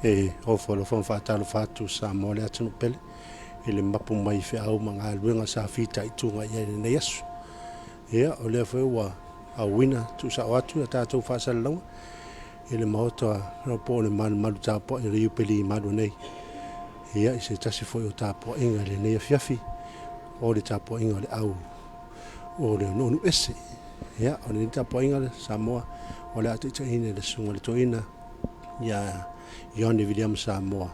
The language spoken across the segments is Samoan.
E ofo alofa ma faatalofa atu Samoa le atunuu pele i le mapu mai i feau ma galuega sa fitaituga i ai i lenei aso. Ia, o lea foi ua auina tuusao atu a tatou faasalalauga i le Maota po o le malumalu tapuai o le Iupeli Malu nei. Ia, i se tasi foi o tapuaiga i lenei afiafi, o le tapuaiga o le au o le nuunuu ese. Ia, o lenei tapuaiga Samoa o le a taitaiina e le Susuga i le Toeaina ia Ioane Viliama Samoa.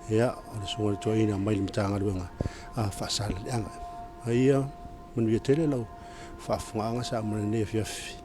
Ia, o le Susuga i le Toeaina mai le Matagaluega a Faasaleleaga. A ia manuia tele lau faafofogaaga Samoa i lenei afiafi.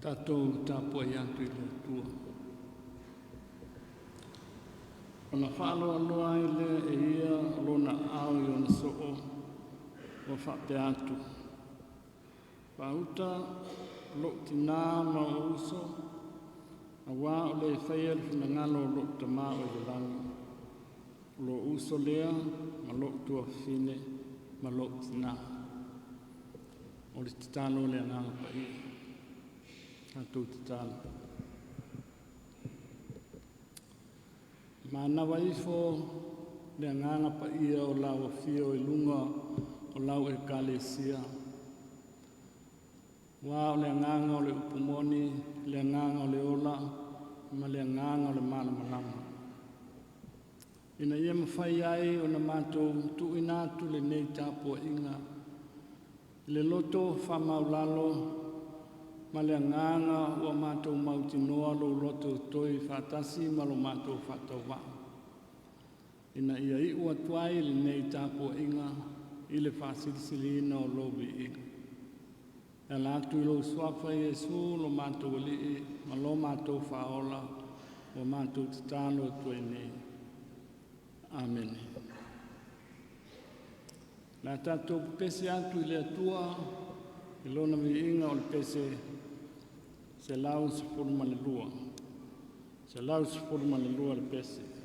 Tatou tapuai atu i le Atua. Ona faaloaloa ai lea e ia o lona aao i ona soo, ua faapea atu, Faauta lou tinā ma ou uso, auā o le e faia le finagalo o lou Tamā o i le lagi, o lou uso lea ma lou tuafafine ma lou tinā. O le tatalo a le Agaga Paia. Tatou tatalo. Manava ifo le Agaga Paia o lau afio i luga o lau Ekalesia, ua o le agaga o le upu moni, le agaga o le ola, ma le agaga o le malamalama. Ina ia mafai ai ona matou tuuina atu lenei tapuaiga i le loto faamaualalo ma le agaga ua matou mautinoa lou loto toi faatasi ma lo matou faatauvaa, ina ia iu atu ai lenei tapuaiga i le faasilisiliina o lou viiga. E ala atu i lou suafa Iesu lo matou Alii ma lo matou Faaola, ua matou tatalo atu ai nei. Amene. La tatou pepese atu i le Atua i lona viiga o le pese 112. 112 le pese.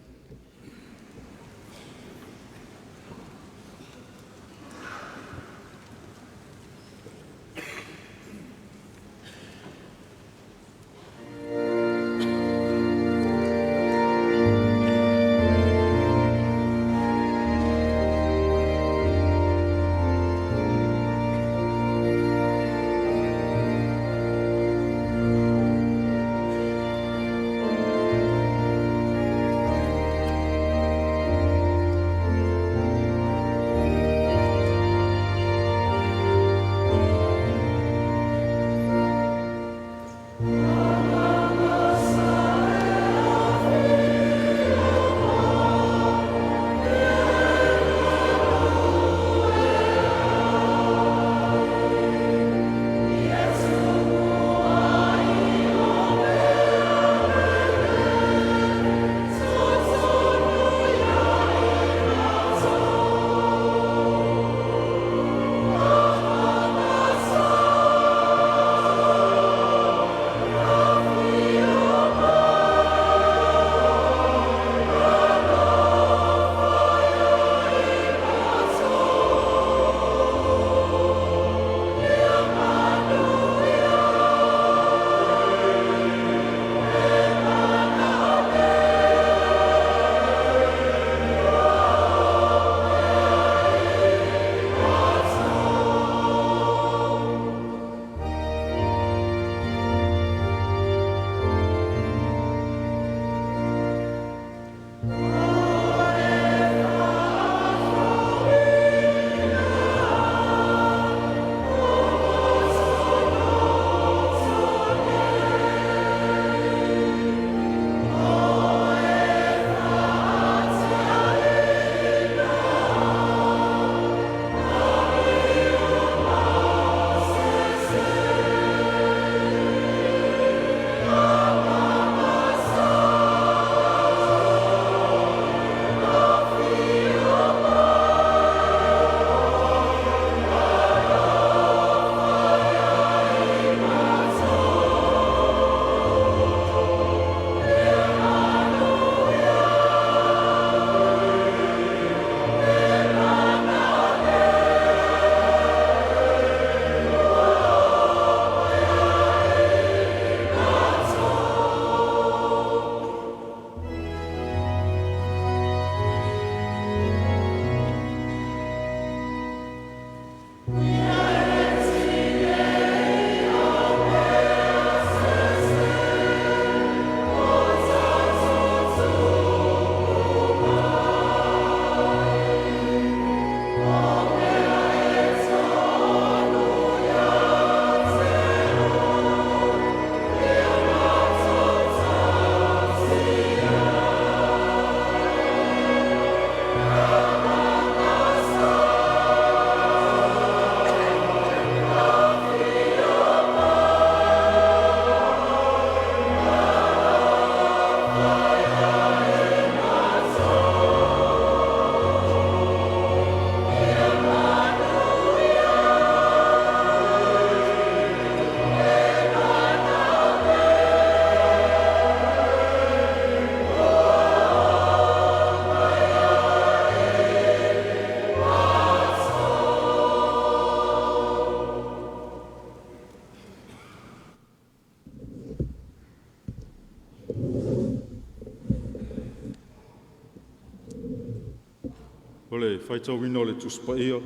O le faitauina o le Tusi Paia,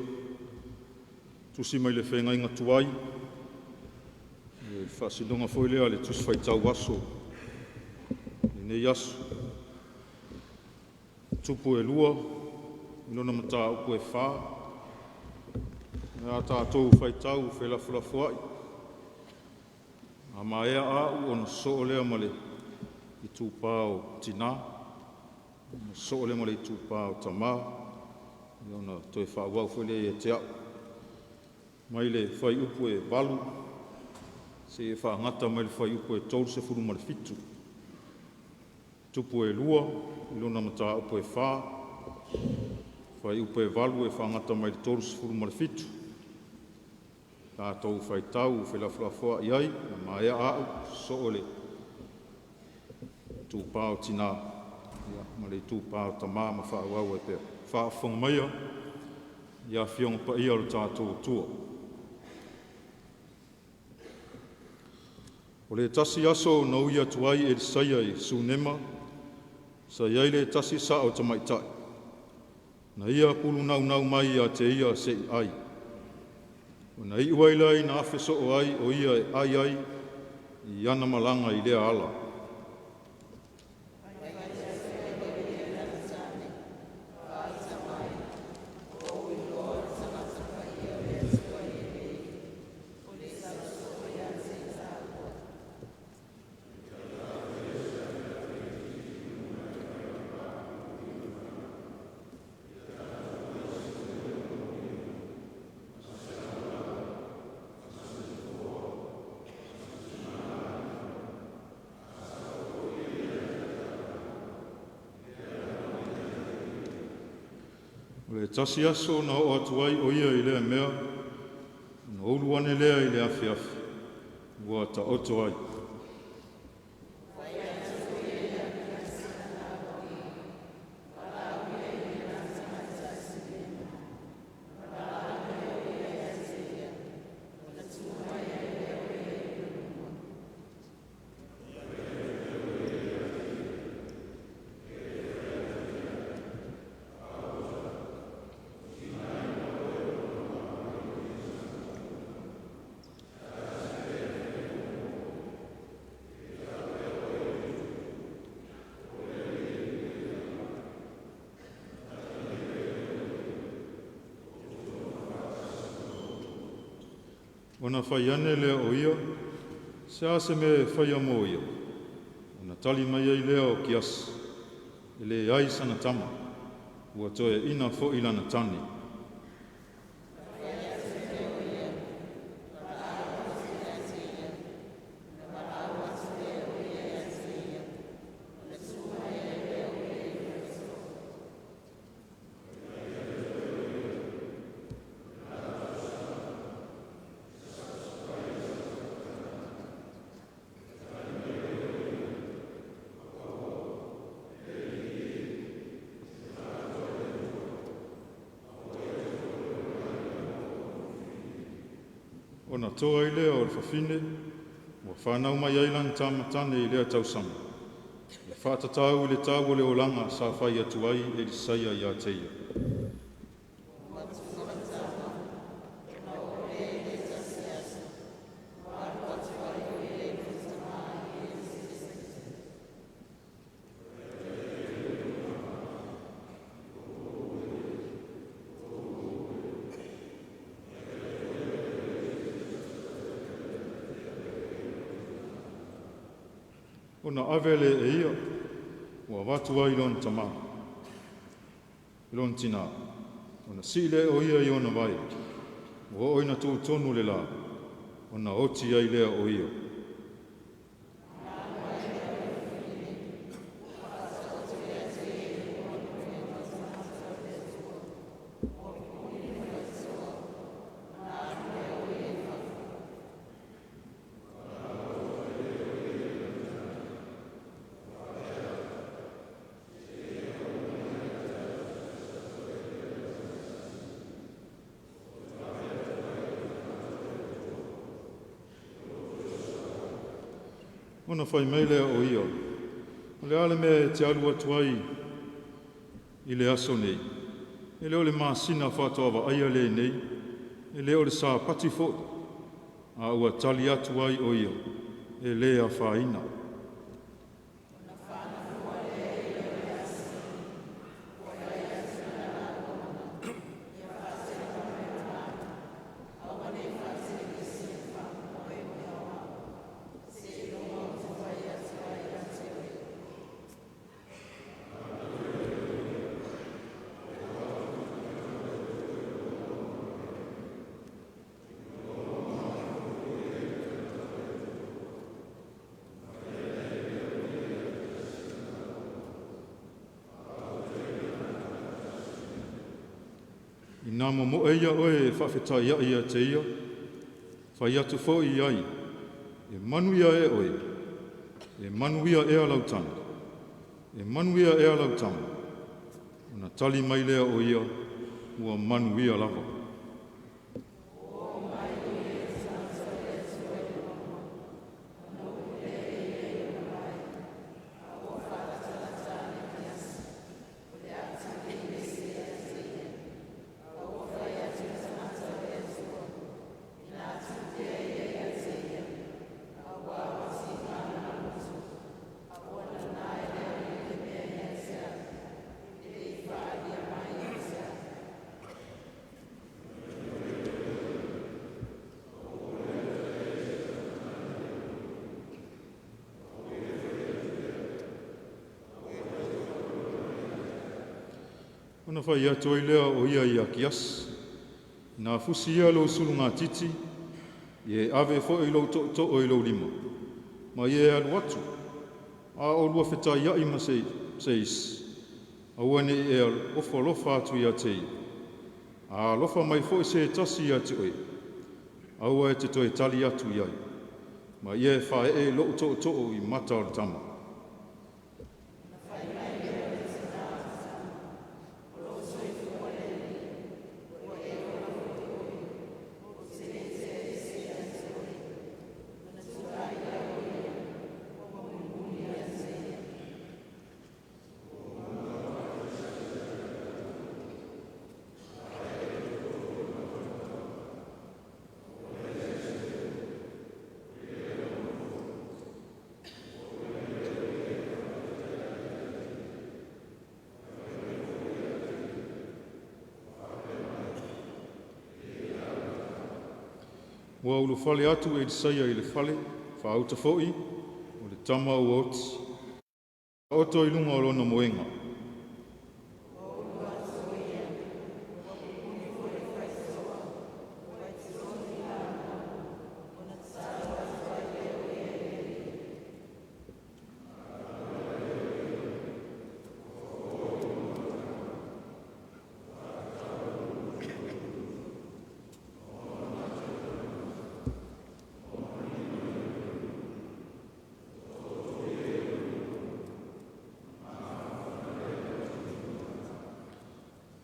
tusi mai le Feagaiga Tuai, le faasinoga foi lea o le Tusi Faitau Aso, lenei aso. Tupu e 2, i lona mataupu e 4, o le a tatou faitau felafolafoai. A maea au ona sosoo lea ma le itupa o tina, ona sosoo lea ma le itupa o tama, ona toe faaauau foi lea ia te au. Mai le fuaiupu e 8 seia faagata mai le fuaiupu e 37. Tupu e 2 i lona mataupu e 4, fuaiupu e 8 e faagata mai le 37. Tatou faitau felafolafoai ai, a maea au, sosoo le itupa o tina ma le itupa o tama ma faaauau ai pea. Faafofoga maia i Afioga Paia o le tatou Atua. O le tasi aso na ui atu ai Elisaia i Sunema, sa i ai le tasi sao tamaitai, na ia pulu naunau mai ia te ia se i ai. Ona iu ai lea ina afe soo ai o ia e ai ai i ana malaga i lea ala. O le tasi aso na oo atu ai o ia i lea mea, ona ulu ane lea i le afiafi, ua taoto ai. Ona fai ane lea o ia, se a se mea e faia mo ia? Ona tali mai ai lea o Kiasi, e leai sana tama, ua toeaina foi lana tane. Ona toa ai lea o le fafine, ua whanau mai ai lana tama tane i lea tausaga. E whaatatau i le tau o le olaga sa fai atu ai Elisaia ia te ia. Ona ave le e ia, ua avatu ai lona tama, i lona tina. Ona sii lea o ia i ona vai, ua oo ina tutonu le la, ona oti ai lea o ia. Ona fai mai lea o ia, o le a le mea e te alu atu ai i le aso nei, E le o le masina faatoa vaaia lenei, e le o le Sapati foi, a ua tali atu ai o ia, e lē afaina. Ina momoe ia oe e faafetaiai ia te ia, fai atu foi i ai, e manuia e oe, e manuia ea lau tane, e manuia ea lau tama. Ona tali mai lea o ia, ua manuia lava. Ona fai atu ai lea o ia i Akiasi, na fusi ia lou sulugatiti, ia e ave foi lou tootoo i lou lima, ma ia e alu atu, a o lua fetaiai ma se isi, aua ne i e ofo atu ia te ia. A alofa mai foi se tasi ia te oe, aua e te toe tali atu i ai, ma ia e faaee lou tootoo i mata o le tama. Ua ulufale atu Elisaia i le fale, faauta foi, o le tama ua oti. Oto i luga o lona moega.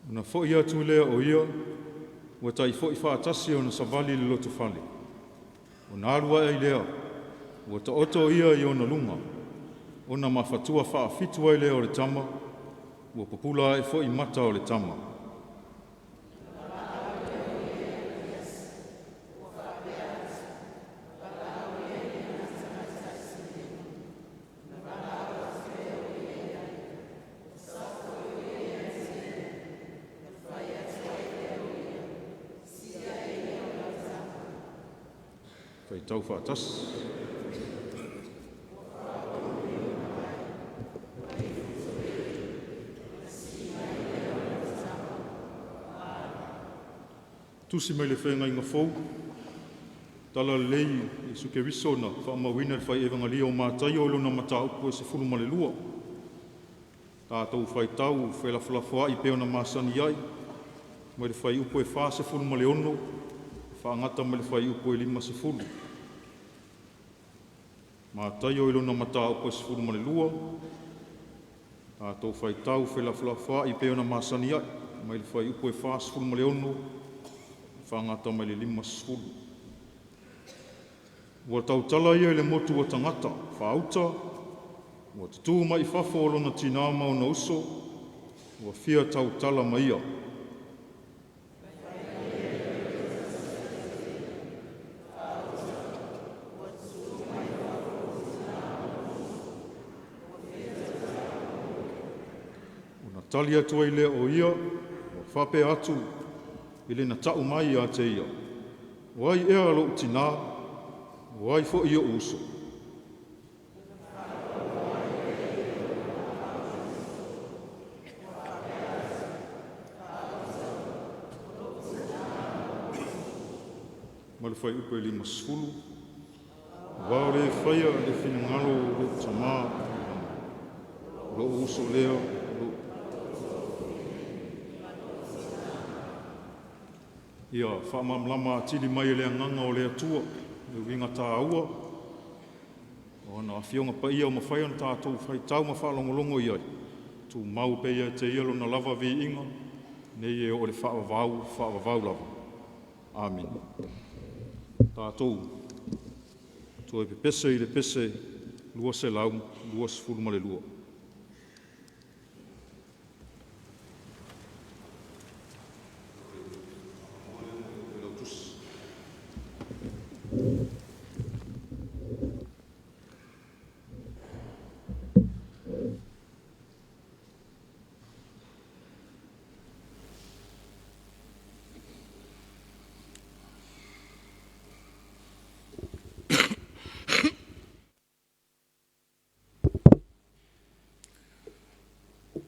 Ona foi atu lea o ia, ua tai foi faatasi ona savali le lotofale. Ona alu ae ai lea, ua taoto ia i ona luga, ona mafatua faafitu ai lea o le tama, ua pupula ae foi mata o le tama. Faitau faatasi. Tusi mai le Feagaiga Fou, tala lelei Iesu Keriso na faamauina i le fai Evangelio o Mataio i lona mataupu e 12. Tatou faitau felafolafoai pei ona masani ai, mai le fuaiupu e 46, faagata mai le fuaiupu e 50. Mataio i lona mataupu e 12, tatou faitau felafolafoai pei ona masani ai, mai le fuaiupu e 46, faagata mai le 50. Ua tautala ia i le motu o tagata, faauta, ua tutū mai i fafo o lona tinā ma ona uso, ua fia tautala ma ia. Tali atu ai lea o ia, ua faapea atu i le na taʻu mai ia te ia, “O ai ea loʻu tinā? O ai foʻi oʻu uso?” Ma le fuaiupu e 50, aua o le e faia le finagalo o loʻu Tamā i lagi, o loʻu uso lea, o loʻu. Ia faamalamalama atili mai e le Agaga o le Atua le uiga taua o ana Afioga Paia ua mafai ona tatou faitau ma faalogologo i ai, tumau pea ia te Ia Lona lava viiga, nei e oo i le faavavau, faavavau lava. Amene. Tatou toe pepese i le pese 222.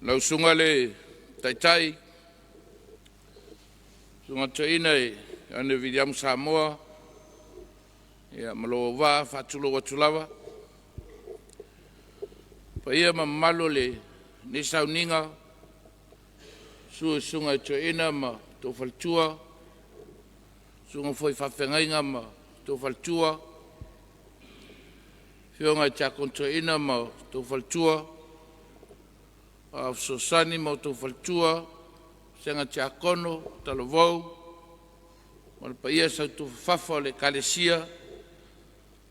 Lau Susuga i le Taitai, Susuga Toeaina Ioane Viliamu Samoa, ia ma lou auvaa, e faatulou atu lava. Paia ma mamalu o lenei sauniga, susu i susuga i toeaina ma outou faletua, susuga foi i faafeagaiga ma outou faletua, afioga i Tiakono Toeaina ma outou faletua, aoao fesoasoani ma outou faletua, vasega tiakono talavou ma le paia sautuafafafa o le Ekalesia.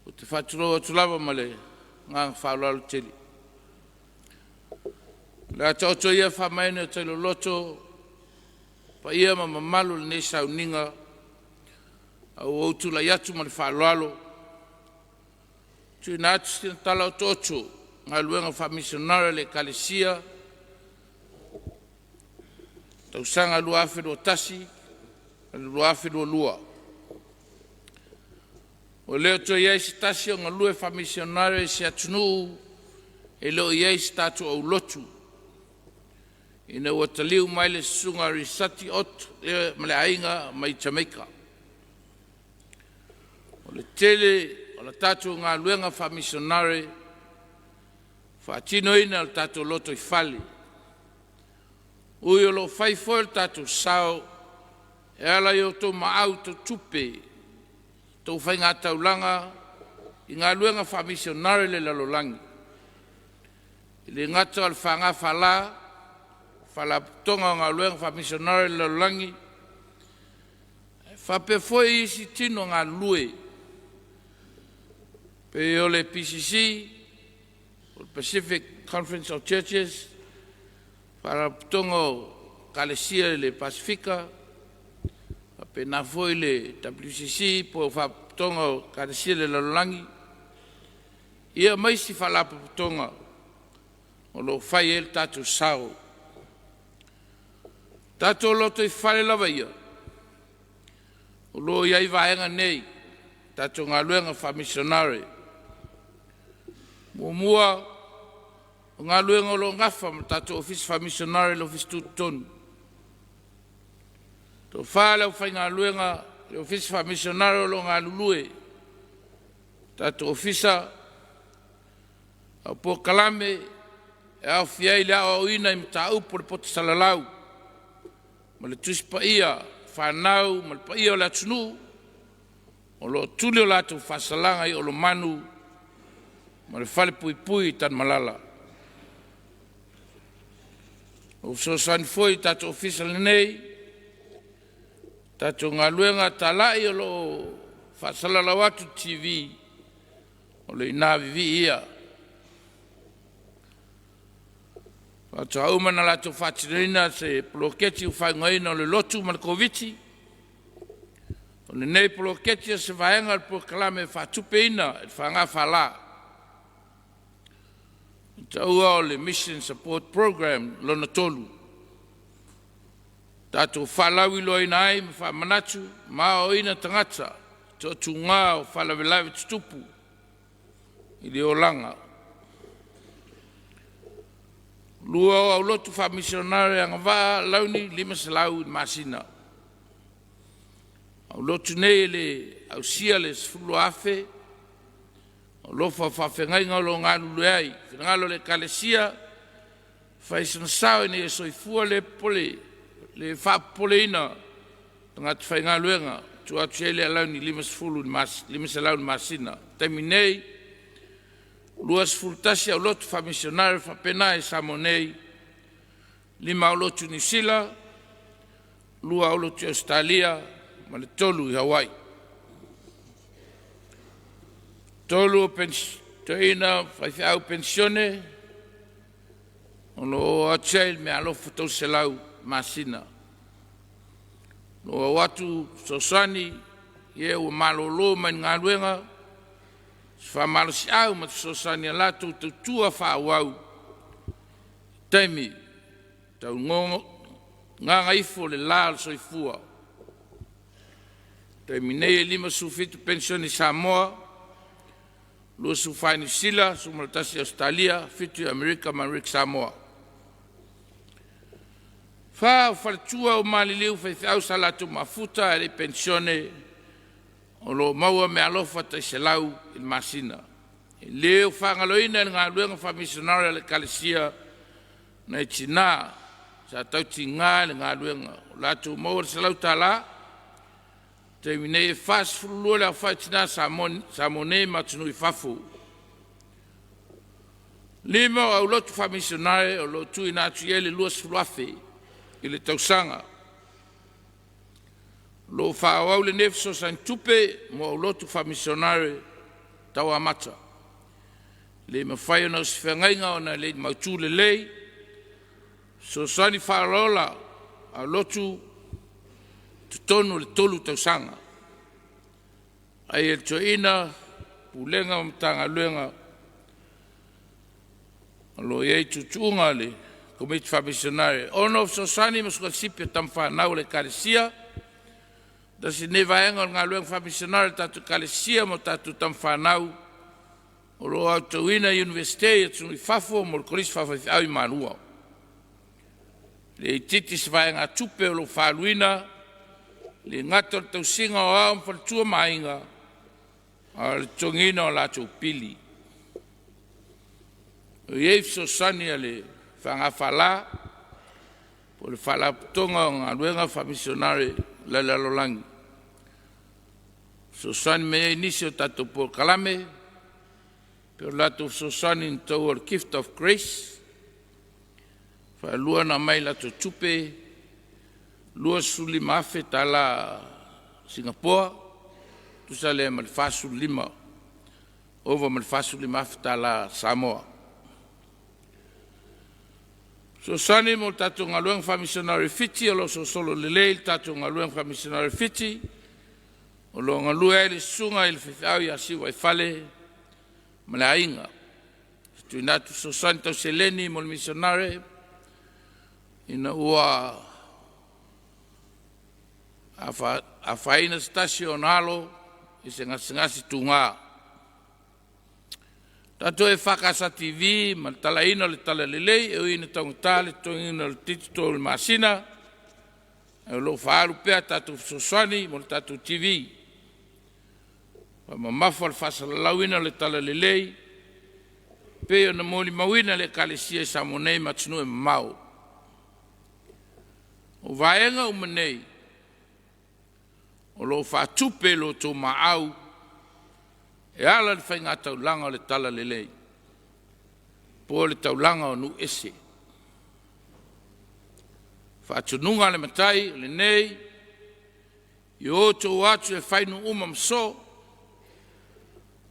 Ou te faatulou atu lava ma le agaga faaaloalo tele. O le a taoto ia faamaene o tailoloto paia ma mamalu o lenei sauniga, ae ua ou tulai atu ma le faaaloalo e tuuina atu sina tala otooto o galuega faamisionare a le Ekalesia tausaga 2021/2022. Ua le o toe i ai se tasi o galue faamisionare i se atunuu e le o i ai se tatou aulotu, ina ua taliu mai le Susuga Lisati Otto ma le aiga mai Jamaica. O le tele o le tatou galuega faamisionare faatinoina e lo tatou lotoifale, ui o lo o fai foi lo tatou sao e ala i o outou maau tautupe, tou faigataulaga i galuega faamisionare i le lalolagi, e le gata o le FGFL Faalapotopotoga o Galuega Faamisionare i le Lalolagi, ae faapea foi isi tino galulue pei o le PCC, Pacific Conference of Churches, Faalapotopotoga o Ekalesia i le Pasefika, faapena foi le WCC po o Faalapotopotoga o Ekalesia i le Lalolagi, ia ma isi Faalapotopotoga o lo o fai ai lo tatou sao. O tatou lotoifale lava ia, o lo o i ai vaega nei, tatou galuega faamisionare. Muamua, o galuega o lo o nafa ma le tatou Ofisa Faamisionare i le Ofisa Tutotonu. Toafa le aufaigaluega a le Ofisa Faamisionare o lo o galulue, tatou ofisa, a o polokalame e aofia ai le aoaoina i mataupu o le poto salalau ma le Tusi Paia, fanau ma le paia o le atunuu o lo o tuli o latou faasalaga i Oloamanu ma le Falepuipui i Tanumalala. O fesoasoani foi i tatou ofisa nei, tatou galuega talai o lo o faasalalau atu i le TV, o le iina vivii ia. Faatoa uma ona latou faatinoina se poloketi ua faaigoaina o le Lotu ma le Koviti. O lenei poloketi o se vaega o le polokalame e faatupeina e le FGFL ua taua o le Mission Support Program lona tolu. Tatou faalauiloaina ai ma faamanatu ma aoaoina tagata i toatuga o faalavelave tutupu i le olaga. 2. O aulotu faamisionare agavaa alauni $500 i le masina. Aulotu nei e le ausia le $12,000 alofa o faafeagaiga o lo o galulue ai. Finagalo o le Ekalesia fai sona sao ina ia soifua le faapopoleina o tagata faigaluega, tuu atu i ai le alauni $500 i le masina. Taimi nei, 21 aulotu faamisionare faapena i Samoa nei, 5 aulotu i Niu Sila, 2 aulotu i Ausetalia ma le 3 i Hawaii. 3. O toeaiina faifeau penisione o lo o atu ai le meaalofa $300 masina. O lo o atu fesoasoani i e ua malolo mai le galuega, se faamalosiau ma fesoasoani i a latou tautua faaauau i taimi tau gagaifo le la o le soifua. Taimi nei e 57 penisione i Samoa, 24 i Niu Sila, 11 i Ausetalia, 7 i Amerika ma Amerika Samoa. 4. O faletua ua maliliu faifeau sa latou mafuta ae le i penisione o lo o maua meaalofa tai $100 i le masina. E le o faagaloina le galuega faamisionare a le Ekalesia nai tina sa tautiga i le galuega ua latou maua le $100. Taimi nei e 42 le aofai o tina Samoa nei ma atunuu i fafo. 5. O aulotu faamisionare o lo o tuuina atu i ai le $20,000 i le tausaga. O lo o faaauau lenei fesoasoani tupe mo aulotu faamisionare tau amata, e le i mafai ona osofeagaiga ona e le i mautu lelei. Fesoasoani faaolaola aulotu totonu o le 3 tausaga. Ai e le Toeaina Pulega o Matagaluega o lo o i ai tuutuuga a le Komiti Faa-Misionare. 6. Fesoasoani mo sikolasipi a tama fanau a le Ekalesia. Tasi lenei vaega o le galuega faamisionare a le tatou Ekalesia ma tatou tama fanau o lo o aotauina i Iunivesite i atunuu i fafo mo le Kolisi Faafaifeau i Malua. E le itiiti se vaegatupe o lo o faaaluina, e le gata o le tausiga o ao ma faletua ma aiga, a o le totogiina o latou pili. O i ai fesoasoani a le FGFL po o le Faalapotopotoga o Galuega Faamisionare a le Lalolagi, fesoasoani mai ai i nisi o tatou polokalame, pei o le latou fesoasoani na taua o le Gift of Grace, faalua ona aumai latou tupe $25,000 tala Singapore, tusa lea ma le 45, ova ma le $45,000 tala Samoa. Fesoasoani mo le tatou galuega faamisionare i Fiti. O lo o solosolo lelei le tatou galuega faamisionare i Fiti, o lo o galue ai le susuga i le faifeau ia Siuaifale ma le aiga. Tuuina atu fesoasoani tau seleni mo le misionare ina ua afaina se tasi o ona alo i se gasegase tuga. Tatou EFKS TV ma le talaina o le talalelei, e ui ina taugata le totogiina o le digital i le masina, ae o lo o faaalu pea tatou fesoasoani mo le tatou TV. Faamamafa le faasalalauina o le talalelei pei ona molimauina e le Ekalesia i Samoa nei ma atunuu e mamao. O vaega uma nei o lo o faatupe e lo outou maau e ala i le faigataulaga o le talalelei po o le taulaga o nuu ese. Faatonuga a le Matai o lenei, ia o outou o atu e fai nuu uma ma soo,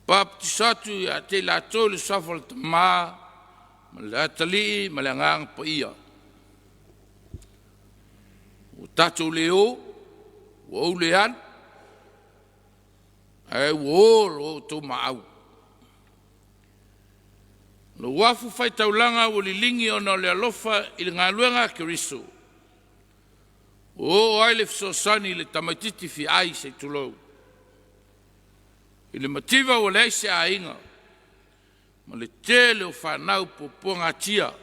papatiso atu ia te i latou i le suafa o le Tama ma le Atalii ma le Agaga Paia. Ua tatou le o, ua ou le alu, ae ua o lo outou maau. Le uafu faitaulaga ua liligi ona o le alofa i le galuega a Keriso. Ua oo ai le fesoasoani i le tamaitiiti feai se i tulou. I le mativa ua leai se aiga ma le tele o fanau puapuagatia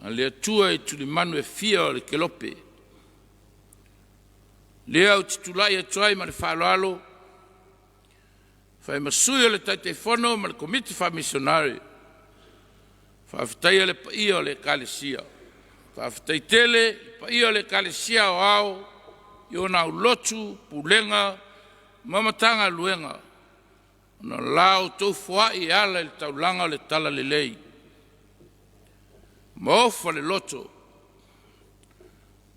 a le Atua i tulimanu e fia o le kelope. Lea ou te tulai atu ai ma le faaaloalo, fai ma sui o le Taitaifono ma le Komiti Faamisionare, faafetaia le paia o le Ekalesia. Faafetai tele i le paia o le Ekalesia Aoao i ona aulotu, pulega ma Matagaluega ona o la outou foai e ala i le taulaga o le talalelei. Ma ofa le loto,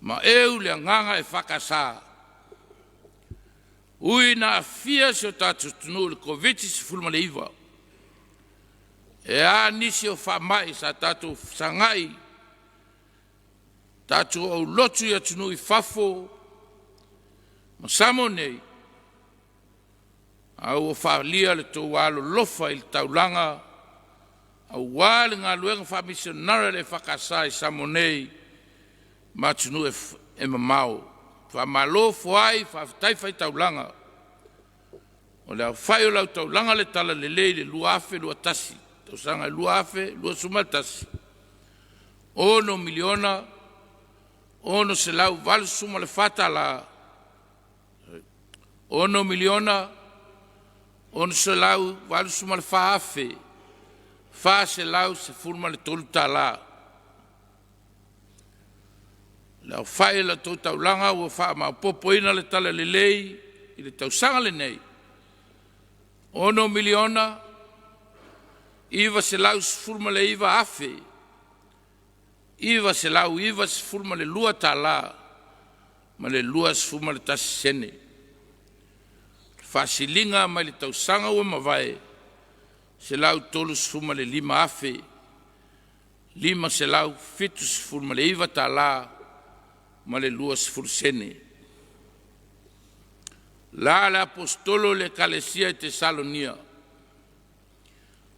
ma eu le agaga EFKS. Ui ina aafia si o tatou atunuu i le Koviti-19, e a nisi o faamai sa tatou fesagai, tatou aulotu i atunuu i fafo ma Samoa nei, a ua faaalia lo outou alolofa i le taulaga aua le galuega faamisionare a le EFKS i Samoa nei ma atunuu e mamao. Faamalo foai, faafetai fai taulaga. O le aofai o lau taulaga i le talalelei i le 2021, tausaga 2021, $6,000,684 $6,084, 413. Le aofai o la outou taulaga ua faamaopoopoina le talalelei i le tausaga lenei, $6,919,992 ma le 21sene. Faasiliga mai le tausaga ua mavae, $135,579 ma le 20sene. La le Aposetolo i le Ekalesia i Tesalonia.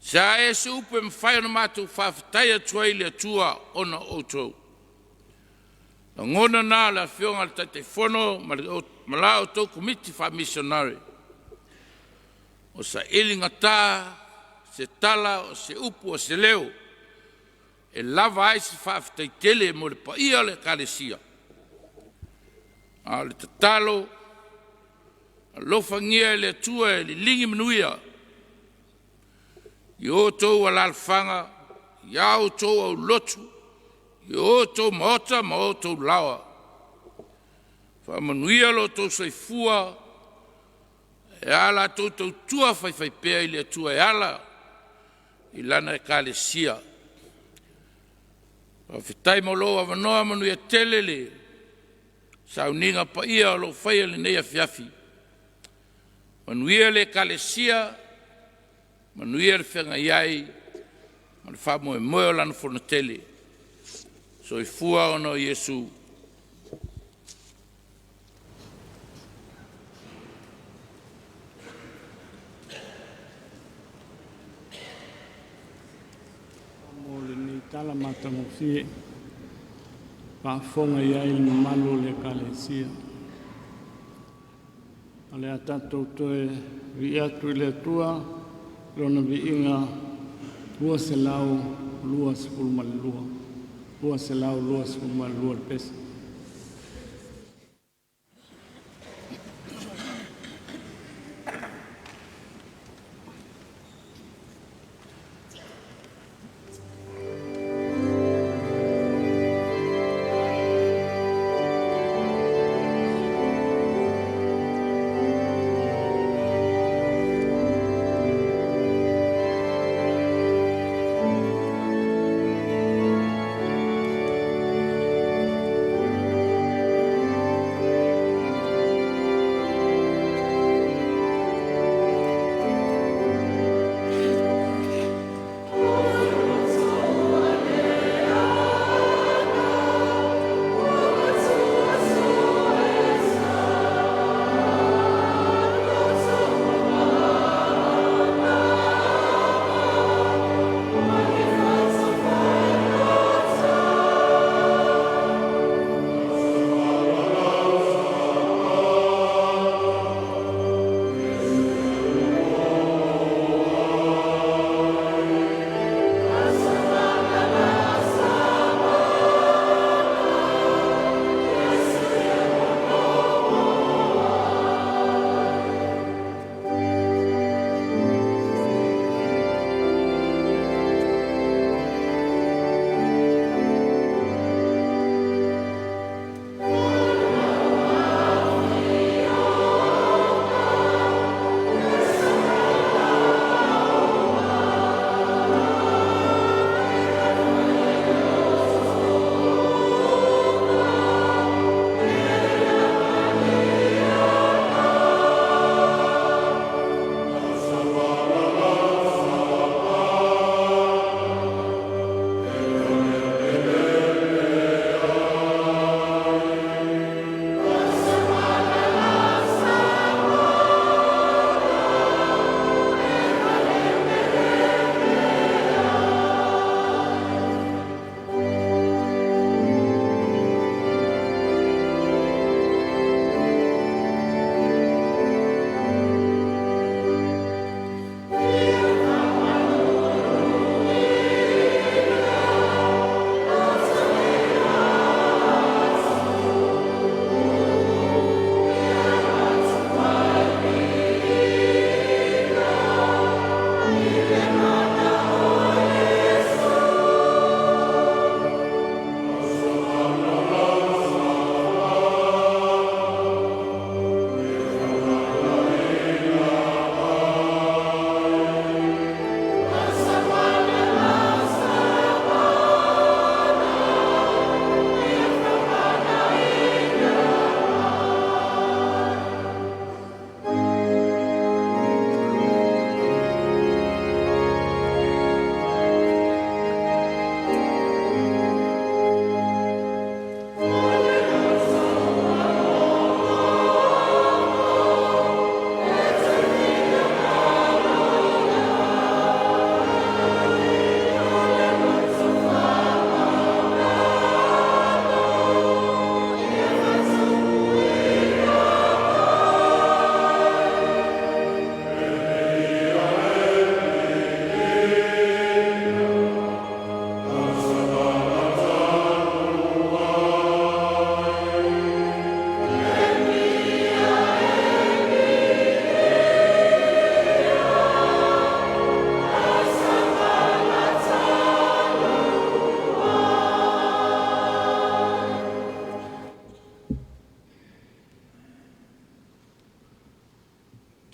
Se a ea se upu e mafai ona matou faafetai atu ai i le Atua ona o outou? Lagona na o le Afioga i le Taitaifono ma la outou Komiti Faamisionare, ua sailigata se tala, o se upu, o se leo e lava ai se faafetai tele mo le paia o le Ekalesia. A o le tatalo, alofagia e le Atua e liligi manuia i outou alaalafaga, i a outou aulotu, i o outou maota ma outou laoa. Faamanuia lo outou soifua e a la outou tautua faifaipea i le Atua e ala i Lana Ekalesia. Faafetai mo lou avanoa, manuia tele le sauniga paia o lo o faia i lenei afiafi. Manuia le Ekalesia, manuia le feagai ai ma le faamoemoe o lana Fonotele. Soifua ona o Iesu. Mo lenei tala matagofie, faafofoga i ai le mamalu o le Ekalesia. O le a tatou toe vivii atu i le Atua i Lona viiga 222, 222 le pese.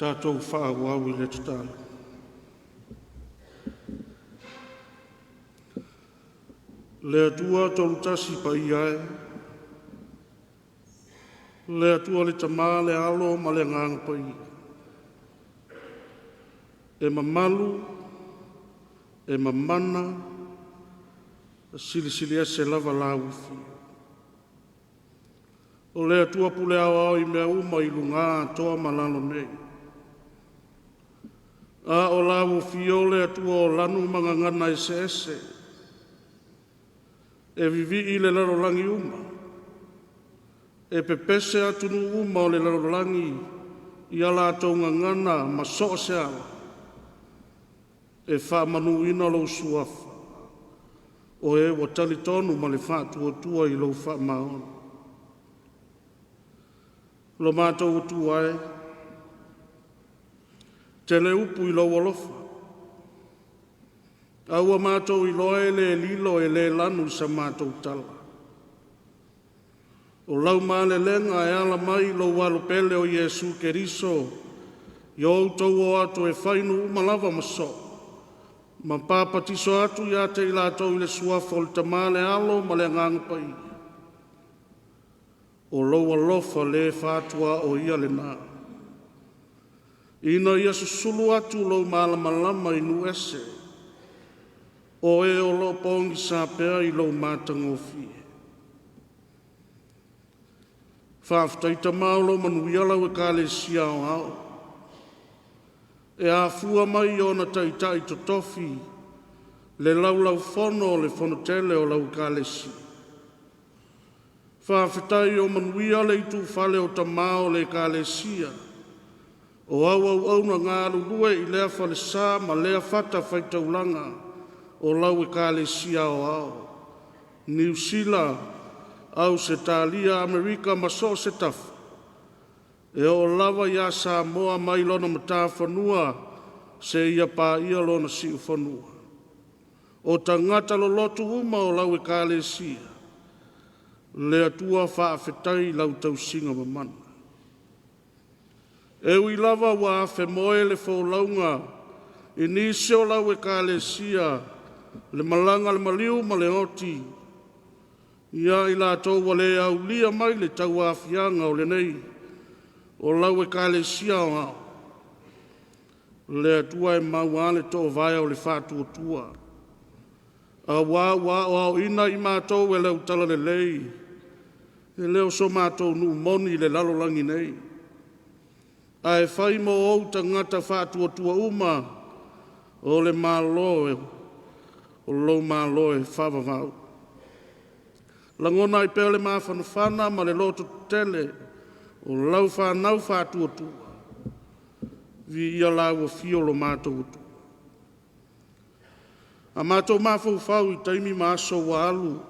Tatou faaauau i le tatalo. Le Atua Tolutasi Paia e, le Atua le Tama, le Alo ma le Agaga Paia, e mamalu, e mamana, silisili ese lava lau Afio. O le Atua pule aoao i mea uma i luga atoa ma lalo nei. A o lau Afio o le Atua o lanu ma gagana eseese, e vivii i le lalolagi uma, e pepese atunuu uma o le lalolagi ia latou gagana ma so o se ala, e faamanuina lou Suafa, o e ua talitonu ma le faatuatua i lou faamaoni. Lo matou Atua e, tele upu i lou alofa, a ua matou iloa e le lilo e le lanu i sa matou tala. O lau malelega e ala mai i lou alo pele o Iesu Keriso, ia outou o atu e fai nuu uma lava ma soo, ma papatiso atu ia te i latou i le suafa o le Tama, le Alo ma le Agaga Paia, o lou alofa le faatuaoia lena. Ina ia susulu atu lou malamalama i nuu ese, o e o lo o pogisa pea i lou matagofie. Faafetai Tama o lo o manuia lau Ekalesia Aoao e afua mai i ona taitai totofi, le Laulaufono o le Fonotele o lau Ekalesia. Faafetai o manuia le itufale o tama o le Ekalesia, o au auauna galulue i lea falesa ma lea fatafaitaulaga o lau Ekalesia Aoao, Niu Sila, Ausetalia, Amerika ma so o se tafa, e oo lava ia Samoa mai lona matafanua seia paia lona siufanua. O tagata lolotu uma o lau Ekalesia, le Atua faafetai i lau tausiga mamana. E ui lava ua afemoe le folauga i nisi o lau Ekalesia, le malaga a le maliu ma le oti, ia i latou ua le aulia mai le tauaofiaga o lenei o lau Ekalesia Aoao, le Atua e mau lava le toovae o le faatuatua, aua ua aoaoina i matou e lau Talalelei, e le o so matou nuu moni i le lalolagi nei, ae fai mo ou tagata faatuatua uma o le Malo, o lou Malo e faavavau. Lagona ai pea le mafanafana ma le lototetele o lau fanau faatuatua, viia lau afio lo matou Atua. A matou mafaufau i taimi ma aso ua alu,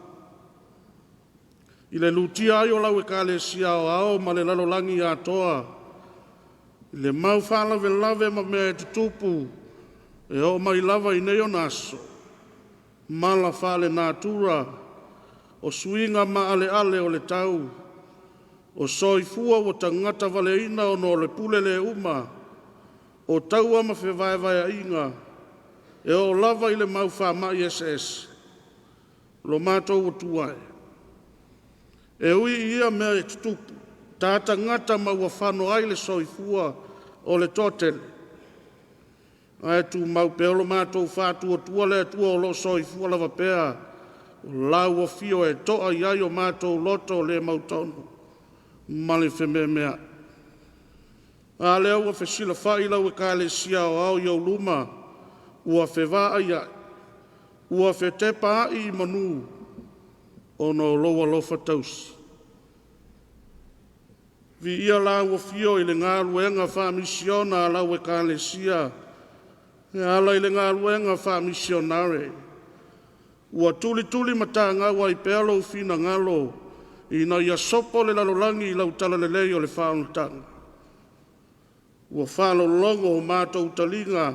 i le lutia ai o lau Ekalesia Aoao ma le lalolagi atoa, i le mau faalavelave ma mea e tutupu e oo mai lava i nei ona aso, mala faale-natura, o suiga maaleale o le tau, o soifua ua tagata valeina ona o le pule le uma, o taua ma fevaevaeaiga, e oo lava i le mau faamai eseese, lo matou Atua e, e ui i ia mea e tutupu, ta tagata ma ua fano ai le soifua o le toatele, ae tumau pea lo matou faatuatua le Atua o lo o soifua lava pea, o lau afio e toa i ai o matou loto le mautonu ma le fememeai. A lea ua fesilafai lau Ekalesia Aoao i ou luma, ua fevaaiai, ua fetepaai i manu ona o lou alofa tausi. Viia lau afio i le galuega faamisiona a lau Ekalesia e ala i le galuega faamisionare, ua tulituli matagau ai pea lou finagalo ina ia sopo le lalolagi i lau talalelei o le faaolataga. Ua faalologo o matou taliga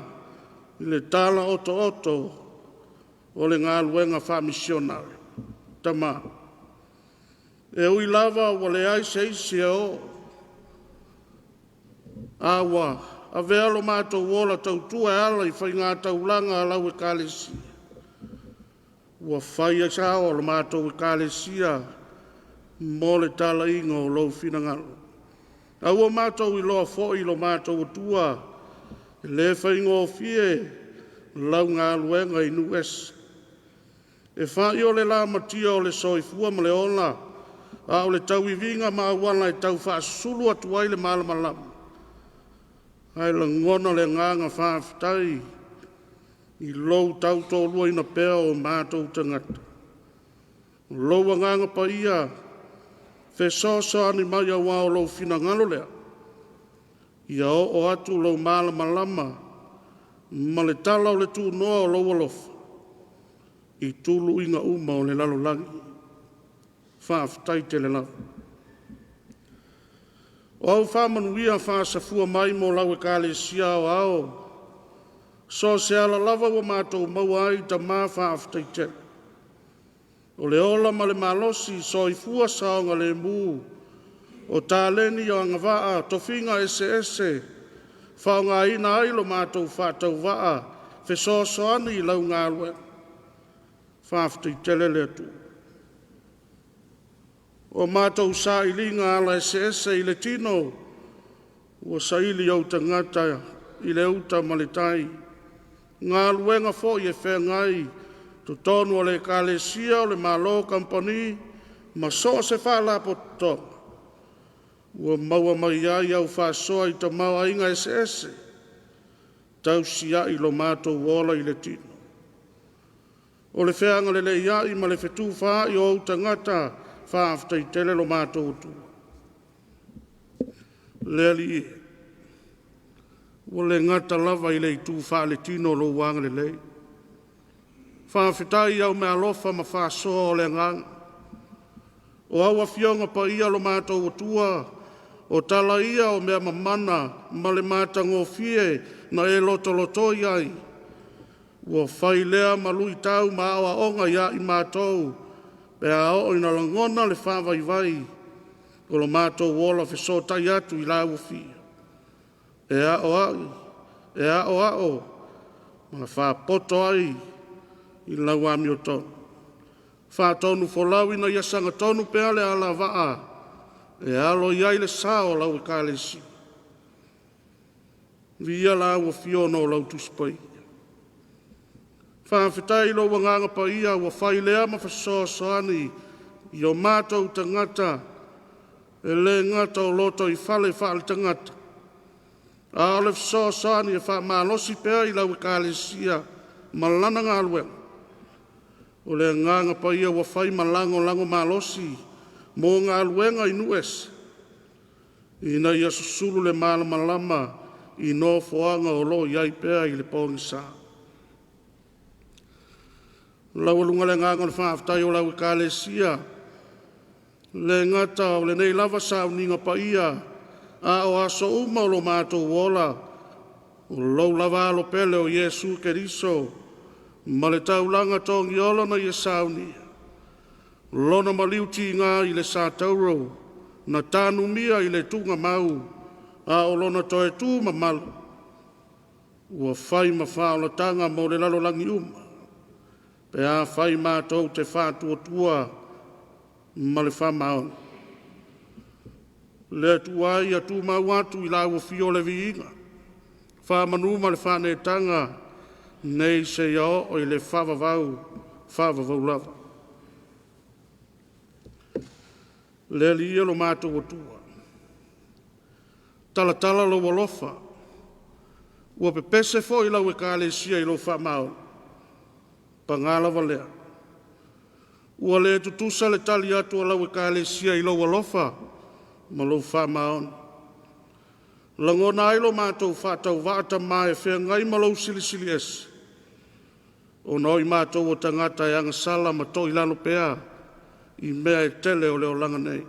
i le tala otooto o le galuega faamisionare. Tama, e ui lava ua leai se isi e oo, a ua avea lo matou ola tautua e ala i faigataulaga a lau Ekalesia. Ua fai ai sao o lo matou Ekalesia mo le talaiga o lou finagalo. A ua matou iloa foi lo matou Atua, e le faigofie lau galuega i nuu ese. E fa'i o le lamatia o le soifua ma le ola, a o le tauiviga ma auala e taufaasusulu atu ai le malamalama, ae lagona le agaga faafetai i lou tautoaluaina pea o matou tagata. O lou Agaga Paia, fesoasoani mai aua o lou finagalo lea, ia oo atu lou malamalama ma le tala o le tunoa o lou alofa i tuluiga uma o le lalolagi. Faafetai tele lava. O au faamanuia faasafua mai mo lau Ekalesia aoao, so o se ala lava ua matou maua ai, Tama faafetai tele. O le ola ma le malosi, soifua saogalemu, o taleni o agavaa, tofiga eseese, faaaogaina ai lo matou faatauvaa fesoasoani i lau galuega. Faafetai tele le Atua. O matou sailiga ala eseese i le tino, ua saili ou tagata i le uta ma le tai, galuega foi e feagai totonu o le Ekalesia, o le Malo, Kamupani ma so o se faalapotopotoga, ua maua mai ai au faasoa i tamaoaiga eseese, tausiai lo matou ola i le tino. O le feagaleleiai ma le fetufaai o ou tagata, faafetai tele lo matou Atua. Le Alii e, ua le gata lava i le itu faaletino lou agalelei, faafetai i au meaalofa ma faasoa o le agaga. O au Afioga Paia lo matou Atua, o tala ia o mea mamana ma le matagofie na e lotolotoi ai, ua fai lea ma luitau ma aoaoga ia i matou, pe a oo ina lagona le faavaivai o lo matou ola fesootai atu i lau Afio, e aoao ma faapoto ai i lau amiotonu. Faatonufolau ina ia sagatonu pea le alavaa e alo i ai le sa o lau Ekalesia. Viia lau Afio ona o lau Tusi Paia. Faafetai i lou Agaga Paia ua fai lea ma fesoasoani i o matou tagata, e le gata o lotoifale faaletagata, a o le fesoasoani e faamalosi pea i lau Ekalesia ma lana galuega. O le Agaga Paia ua fai ma lagolago malosi mo galuega i nuu ese, ina ia susulu le malamalama i nofoaga o lo o i ai pea i le pogisa. Laualuga le agaga o le faafetai o lau Ekalesia, le gata o lenei lava sauniga paia, a o aso uma o lo matou ola, o lou lava alo pele o Iesu Keriso ma le taulaga togiola na ia saunia, lona maliu tiga i le satauro na tanumia i le tuugamau, a o lona toe tu mamalu, ua fai ma faaolataga mo le lalolagi uma, pe afai matou te faatuatua ma le faamaoni. Le Atua ia tumau atu i lau afio le viiga, faamanu ma le faaneetaga, nei seia oo i le faavavau, faavavau lava. Le Alii e lo matou Atua, talatala lou alofa, ua pepese foi lau Ekalesia i lou faamaoni. Paga lava lea, ua le tutusa le tali atu a lau Ekalesia i lou alofa ma lou faamaoni. Lagona ai lo matou faatauvaa Tama e feagai ma lou Silisili Ese, ona o i matou o tagata e agasala ma toilalo pea i mea e tele o le olaga nei.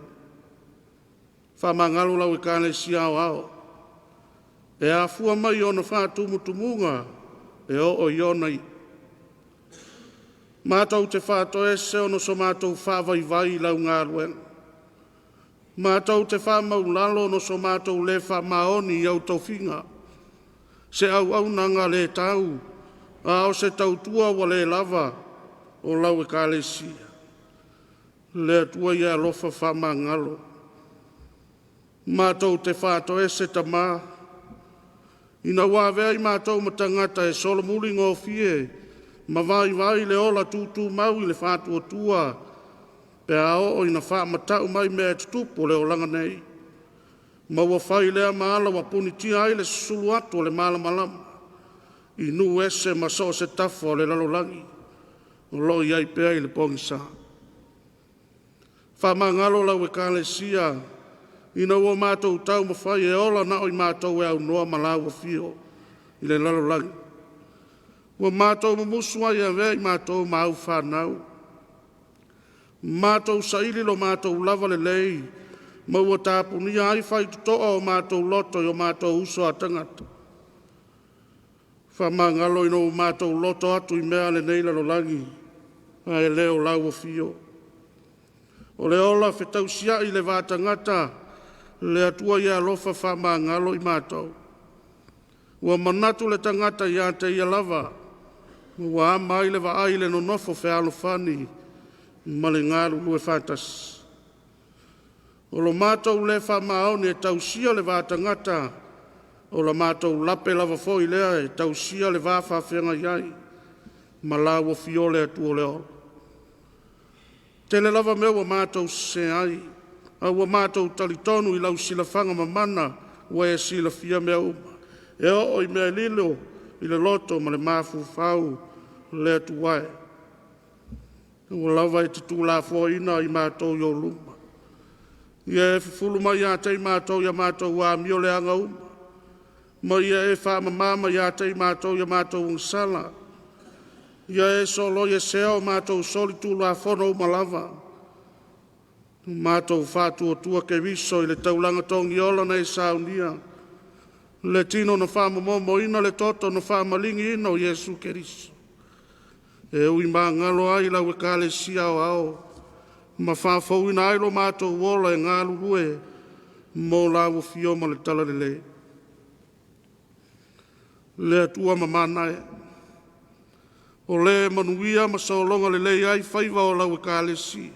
Faamagalo lau Ekalesia aoao e afua mai i ona faatumutumuga e oo i ona iu. Matou te faatoese ona so matou faavaivai i lau galuega. Matou te faamaulalo ona so matou le faamaoni i au tofiga. Se auaunaga le tau, a o se tautua ua le lava o lau ekalesia. Le Atua ia alofa faamagalo. Matou te faatoese Tamā, ina ua avea i matou ma tagata e solomuli gofie ma vaivai le ola tutumau i le faatuatua pe a oo ina faamata'u mai mea e tutupu o le olaga nei, ma ua fai lea ma ala ua punitia ai le susulu atu o le Malamalama i nuu ese ma so o se tafa o le lalolagi o loo i ai pea i le pogisa. Faamagalo lau Ekalesia ina ua matou taumafai e ola na o i matou e aunoa ma lau afio i le lalolagi. Ua matou mumusu ai e avea i matou ma aufanau, matou saili lo matou lava lelei, ma ua tapunia ai faitotoa o matou loto i o matou uso a tagata. Faamagalo ina ua matou loto atu i mea a lenei lalolagi, ae le o lau afio. O le ola fetausiai i le va tagata, le Atua ia alofa faamagalo i matou. Ua manatu le tagata ia te ia lava, ma ua ama ai le vaai i le nonofo fealofani ma le galulue faatasi. O lo matou le faamaoni e tausia le va tagata, o la matou lape lava foi lea e tausia le va faafeagai ai ma lau afio le Atua o le ola. Tele lava mea ua matou sese ai, a ua matou talitonu i lau silafaga mamana ua e silafia mea uma, e oo i mea e lilo i le loto ma le mafaufau le Atua e. Aua lava e te tuulafoaiina i matou i ou luma. Ia e fufulu mai ia te i matou i a matou amio leaga uma, ma ia e faamama mai ia te i matou i a matou agasala. Ia e soloi esea o matou solitulafono uma lava, matou faatuatua Keriso i le taulaga togiola na e saunia, le tino na faamomomoina, le toto na faamaligiina o Iesu Keriso. E ui magalo ai lau Ekalesia Aoao ma faafouina ai lo matou ola e galulue mo lau afio ma le Talalelei. Le Atua mamana e, o le manuia ma sologa lelei ai faiva o lau Ekalesia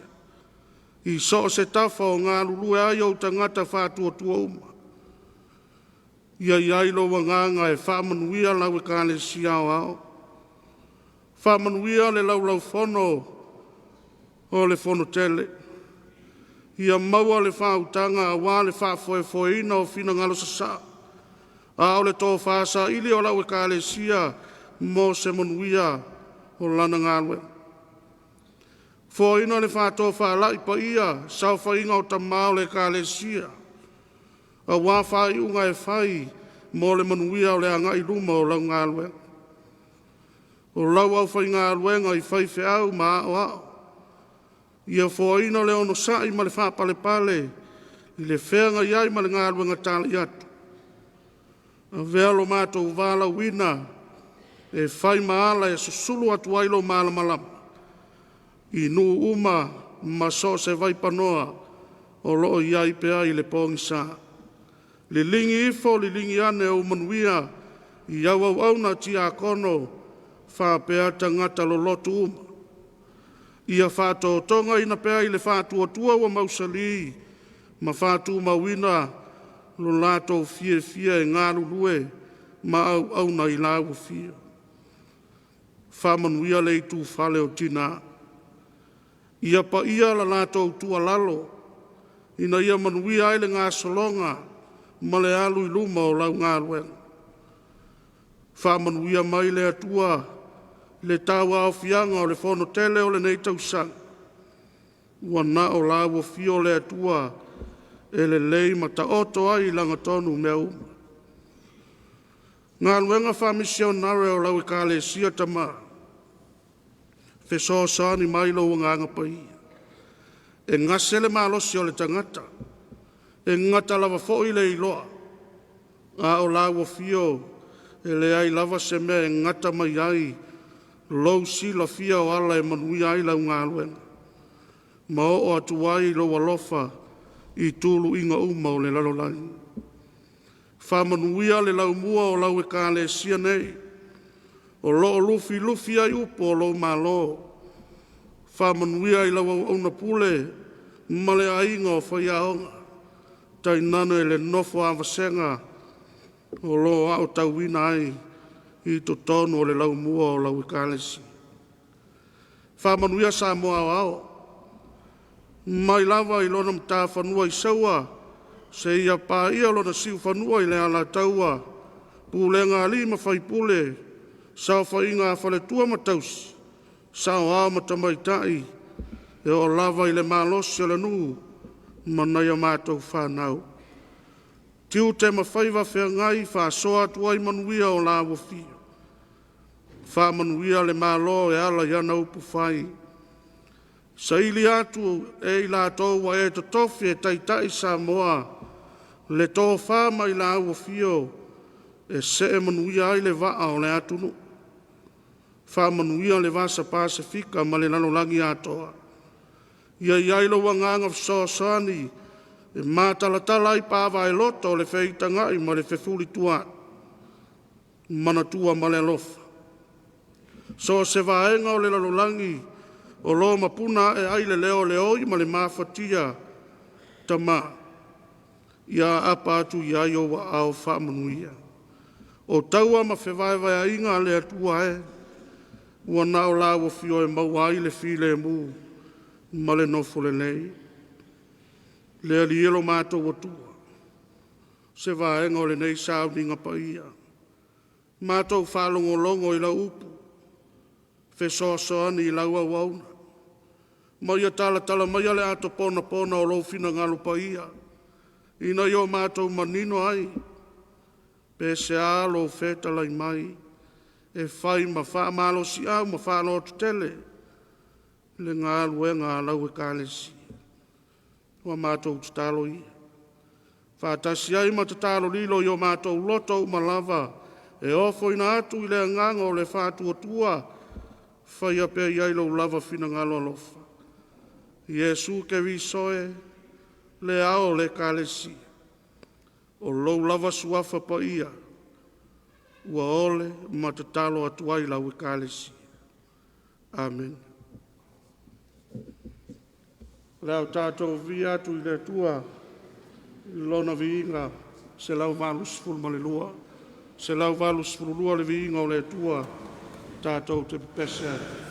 i so o se tafa o galulue ai ou tagata faatuatua uma. Ia i ai lou agaga e faamanuia lau Ekalesia Aoao. Faamanuia le Laulau-a-Fono o le Fonotele, ia maua le faautaga aua le faafoefoeina o finagalo sasaa, a o le tofa saili o lau Ekalesia mo se manuia o lana galuega. Foaina le faatofalai paia, saofaiga o tama o le Ekalesia, aua faaiuga e fai mo le manuia o le agai i luma o lau galuega. O lau aufaigaluega i faifeau ma aoao, ia foaina le onosai ma le faapalepale i le feagai ai ma le galuega talai atu. Avea lo matou valaauina e fai ma ala e susulu atu ai lo malamalama i nuu uma ma so o se vaipanoa o lo o i ai pea i le pogisa. Liligi ifo, liligi ane ou manuia i au auauna tiakono faapea tagata lolotu uma. Ia faatotogaina pea i le faatuatua ua mausali ma faatumauina lo latou fiafia e galulue ma auauna i lau afio. Faamanuia le itufale o Tina. Ia paia la latou tuualalo ina ia manuia ai le gasologa ma le alu i luma o lau galuega. Faamanuia mai le Atua i le tauaofiaga o le fonotele o lenei tausaga, ua na o lau afio le Atua e lelei ma taoto ai i lagatonu mea uma. Galuega Faamisionare o lau Ekalesia Tama, fesoasoani mai lou Agaga Paia e gase le malosi o le tagata, e gata lava foi le iloa, a o lau afio e leai lava se mea e gata mai ai lou silafia o ala e manuia ai lau galuega, ma oo atu ai lou alofa i tuluiga uma o le lalolagi. Faamanuia le laumua o lau ekalesia nei, o loo lufilufi ai upu o lou Malo. Faamanuia i lau auauna pule ma le aiga o faiaoga, tainane le nofo a vasega o lo o aotauina ai i totonu o le laumua o lau ekalesia. Faamanuia Samoa aoao, mai lava i lona matafanua i Saua seia paia lona siufanua i le Alataua, pulega a alii ma faipule, saofaiga a faletua ma tausi, saoao ma tamaitai, e oo lava i le malosi o le nuu ma nai a matou fanau. Tiute ma faiva feagai faasoa atu ai manuia o la ua fia. Faamanuia le Malo e ala i ana upufai. Saili atu e i latou ua e totofi e taitai Samoa le tofa mai la ua afio e see manuia ai le vaa o le atunuu. Faamanuia le Vasa Pasefika ma le lalolagi atoa. Ia i ai lou agaga fesoasoani e matalatala ai pa vaeloto o le feitagai ma le fefulitua'i. Manatua ma le alofa so o se vaega o le lalolagi o lo o mapuna ae ai le leo o le oi ma le mafatia. Tama, ia aapa atu i ai ou aao faamanuia. O taua ma fevaevaeaiga a le Atua e, ua na o lau afio e maua ai le filemu ma le nofo lelei. Le Alii e lo matou Atua, se vaega o lenei sauniga paia, matou faalogologo i lau upu, fesoasoani i lau auauna, ma ia talatala maia le ato ponapona o lou finagalo paia, ina ia o matou manino ai, pe sea lou fetalai mai, e fai ma faamalosiau ma faalototele le galuega a lau Ekalesia. Ua matou tatalo ia, faatasi ai ma tatalo lilo i o matou loto uma lava e ofoina atu i le agaga o le faatuatua, faia pea i ai lou lava finagalo alofa. Iesu Keriso e, le ao o le Ekalesia, o lou lava Suafa Paia ua ole ma tatalo atu ai lau Ekalesia. Amene. O le a tatou viia atu i le Atua i Lona viiga 182, 182 le viiga o le Atua tatou te pepese ai.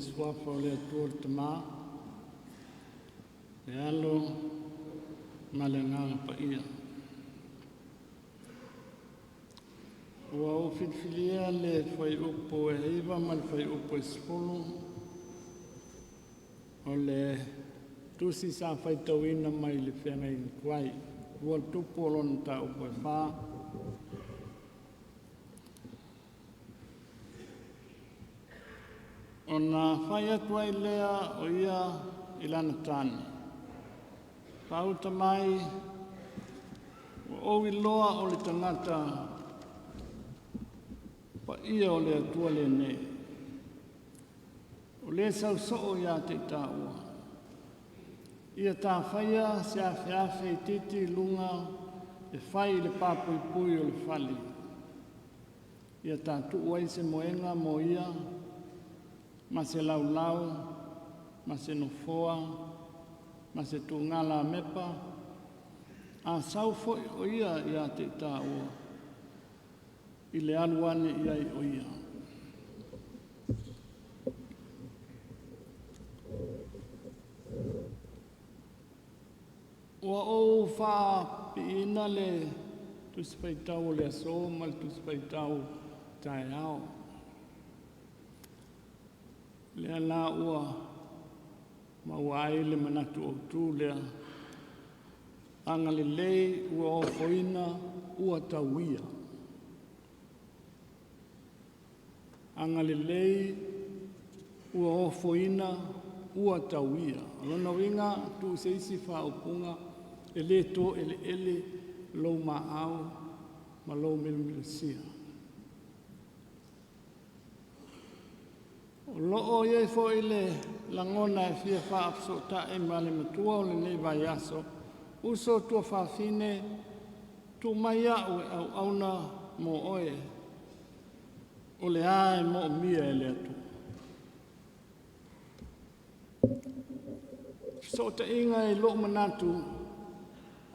Suafa o le Atua le Tamā, le Alo ma le Agaga Paia. Ua ou filifilia le fuaiupu e 9 ma le fuaiupu e 10 o le tusi sa faitauina mai le feagaiga tuai. Ua tupu o lona mataupu e 4. Ona fai atu ai lea o ia i lana tane. Fauta mai, ua ou iloa o le tagata paia o le Atua lenei. O le sausoo ia te i tāua. Ia tāwhaia se afeafe i titi i lunga e fai i le papuipui o le fale. Ia tātuu ai se moenga mo ia, ma se laulau, ma se nofoa, ma se tūgala a mepa, a sau foi o ia ia te i tāua, i le alu ane i ai o ia. Ua ou faapipiina le Tusi Faitau o le aso ma le Tusi Faitau taeao. Lea la ua maua ai le manatu autu lea. Agalelei ua ofoina ua tauia. Agalelei ua ofoina ua tauia. O lona uiga tuu se isi faaupuga e le to eleele lou maau ma lou milomilosia. O loo iai foi le lagona e fia faafesootai ma le matua o lenei vaiaso, uso tuafafine, tuu mai au e auauna mo oe, o le a e moomia e le Atua. Fesootaiga i lou manatu,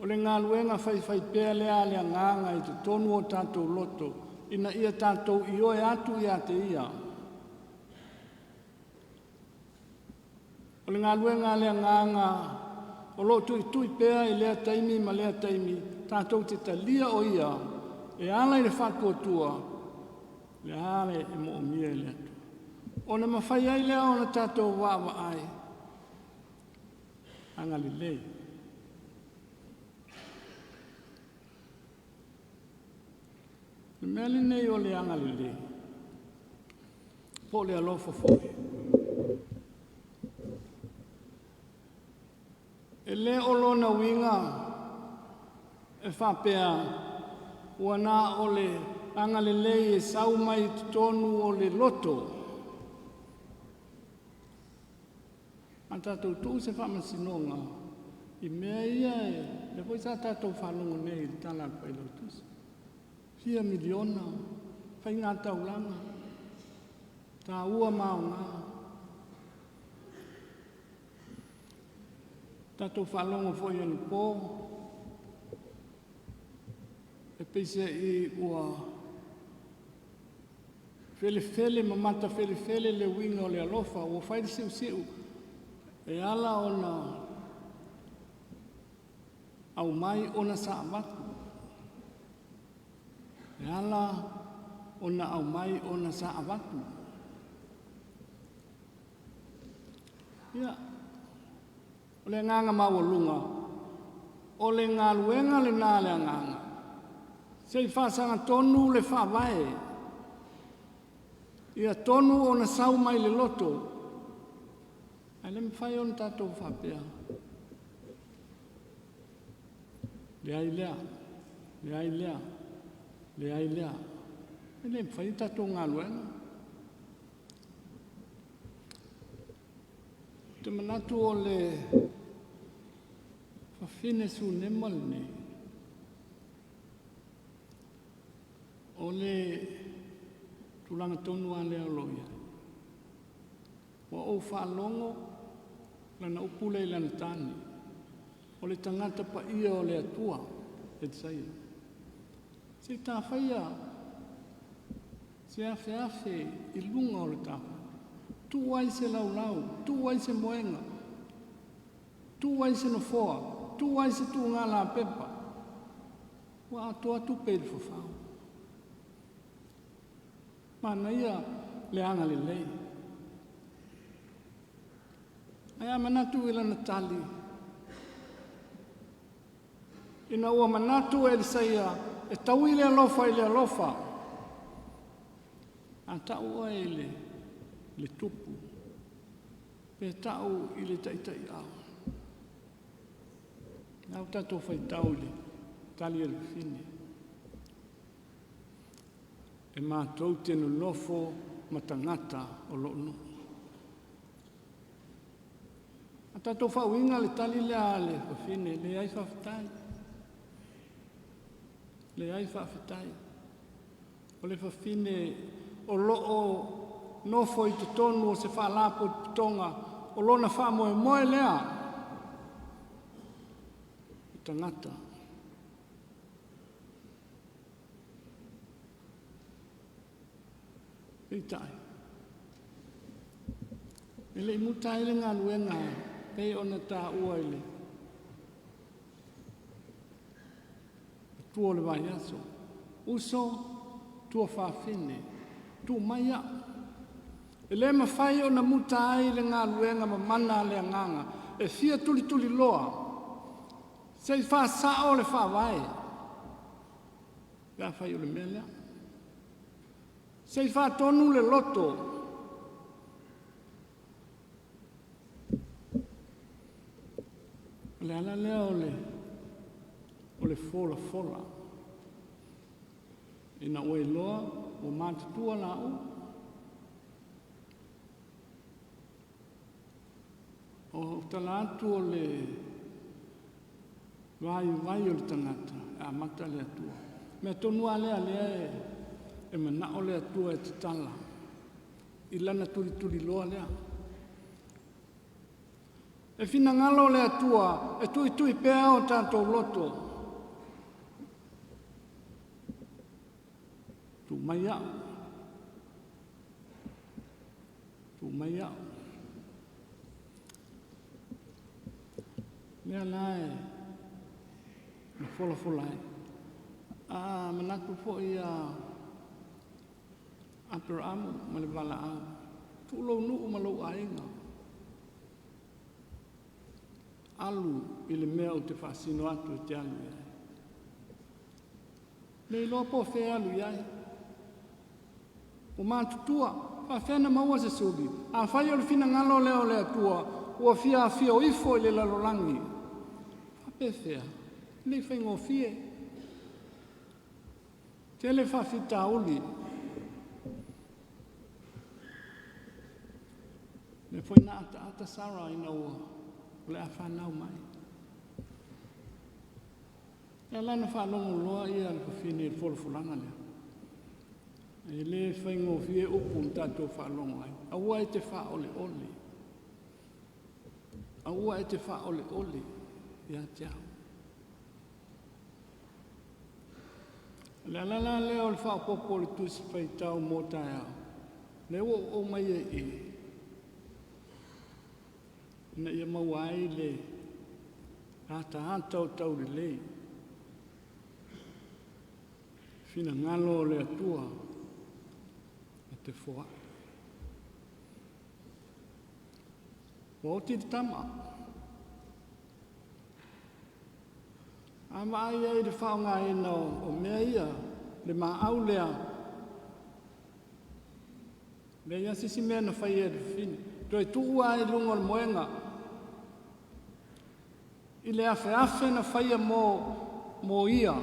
o le galuega faifaipea lea a le agaga i totonu o tatou loto, ina ia tatou ioe atu ia te ia. O le galuega a le agaga o loo tuitui pea i lea taimi ma lea taimi, tatou te talia o ia e ala i le faatuatua, le a le e moomia e le Atua. Ona mafai ai lea ona tatou vaavaai agalelei. Le mea lenei o le agalelei, po o le alofa foi. E le o lona uiga e faapea ua na o le agalelei e sau mai i totonu o le loto. A tatou tuu se faamasinoga i mea ia e, lea foi sa tatou faalogo nei i le tala a le Failautusi. Fia miliona, faiga taulaga, taua ma aoga. Tatou faalogo foi anapo, e peiseai ua felefele ma matafelefele le uiga o le alofa, ua fai le siusiu e ala ona aumai ona sa avatu. E ala ona aumai ona sa avatu. Ia, o le agaga maualuga, o le galuega lena a le agaga, se i faasagatonu le faavae, ia tonu ona sau mai le loto, ae le mafai ona tatou faapea. Leai lea, leai lea, leai lea. E le mafai tatou galuega. Te manatu o le fafine Sunema lenei, o le tulaga tonu lava lea o lo o i ai. Ua ou faalogo lana upu lea i lana tane, o le tagata paia o le Atua, Elisaia. Se i tafaia se afeafe i luga o le tafa. Tuu ai se laulau, tuu ai se moega, tuu ai se nofoa, tuu ai se tuuga lapepa. Ua atoa tupe i le fafao. Manaia le agalelei. Ae a manatu i lana tali, ina ua manatu Elisaia e taui le alofa i le alofa, a tau oe i le, le tupu, pe tau i le taitaiau. Lau tatou faitau i le tali a le fafine. E matou te nonofo ma tagata o loo nuu. A tatou faauiga le tali lea a le fafine, leai faafetai. Leai faafetai. O le fafine o loo nofo i totonu o se faalapotopotoga o lona faamoemoe lea o tagata. Peitai, e le i muta ai le galuega pei ona taua i le matua o le vaiaso. Uso, tuafafine, tuu mai au. E le mafai ona muta ai le galuega mamana a le Agaga e fia tulituliloa se i faasao le faavae pe afai o le mea lea. Se i faatonu le loto. O le ala lea o le, o le folafola. Ina ua iloa ua matutua laua. O tala atu o le vaivai o le tagata e amata le Atua. Mea tonu lava lea lea e, e manao le Atua e tatala i lana tulituliloa lea. E finagalo le Atua e tuitui pea o tatou loto. Tuu mai au. Tuu mai au. Lea la e na folafola ai. A manatu foi ia Aperaamu ma le valaau. Tuu lou nuu ma lou aiga. Alu i le mea ou te faasino atu e te alu i ai. Le iloa po o fea alu i ai. Ua matutua, faafefea na maua se suli. Afai o le finagalo lea o le Atua, ua fia afio ifo i le lalolagi. Faapefea, e le i faigofie. Tele faafitauli. Lea foi na ataata Sara ina ua o le a fanau mai. Lea la na faalogo loa ia le fafine i le folafolaga lea. E le faigofie upu na tatou faalogo ai. Aua e te faaoleole. Aua e te faaoleole ia te au. O le ala la lea o le faaopoopo o le tusi faitau mo taeao, lea ua ou aumaia i i, ina ia maua ai le ataata o taulelei, finagalo o le Atua e te foai. Ua oti le tama. A vaai ai i le faaaogaina o mea ia, le maau lea, leai lava se isi mea na faia e le fafine. Toe tuu lava i luga o le moega. I le afeafe na faia mo, mo ia.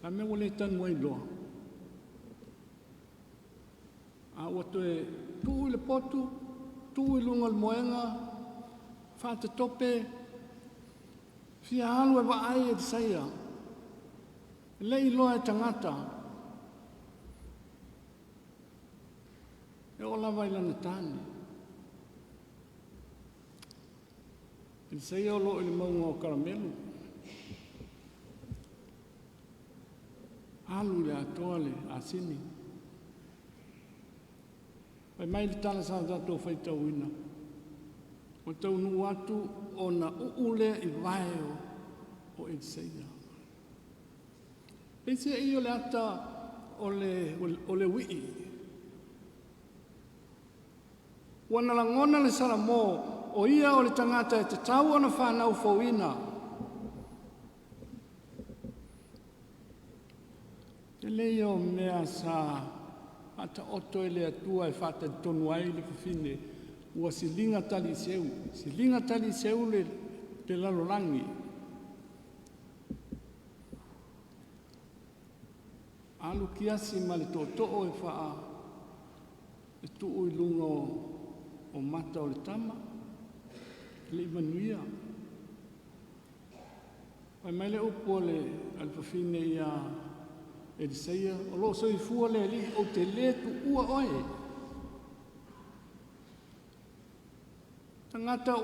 A mea ua le tanu ai loa. A ua toe tuu i le potu, tuu i luga o le moega, faatatope, fia alu e vaai Elisaia. E le i iloa e tagata. E oo lava i lana tane. Elisaia o lo o i le mauga o Karamelu. Alu i le atoa le asini. Fai mai le tala sa tatou faitauina, ua taunuu atu ona uu lea i vae o Elisaia. Peiseai o le ata o le uii. Ua na lagona le Salamo o ia o le tagata e tatau ona fanau fouina. Tele ia o mea sa faataoto e le Atua e faatalitonu ai le fafine ua siliga taliiseu, siliga taliiseu le lalolagi. Alu kiasi ma le tootoo e faa e tuu i luga o mata o le tama, e le i manuia. Fai mai le upu a le fafine ia Elisaia, o loo soifua le Alii ou te lē tuua oe. Tagata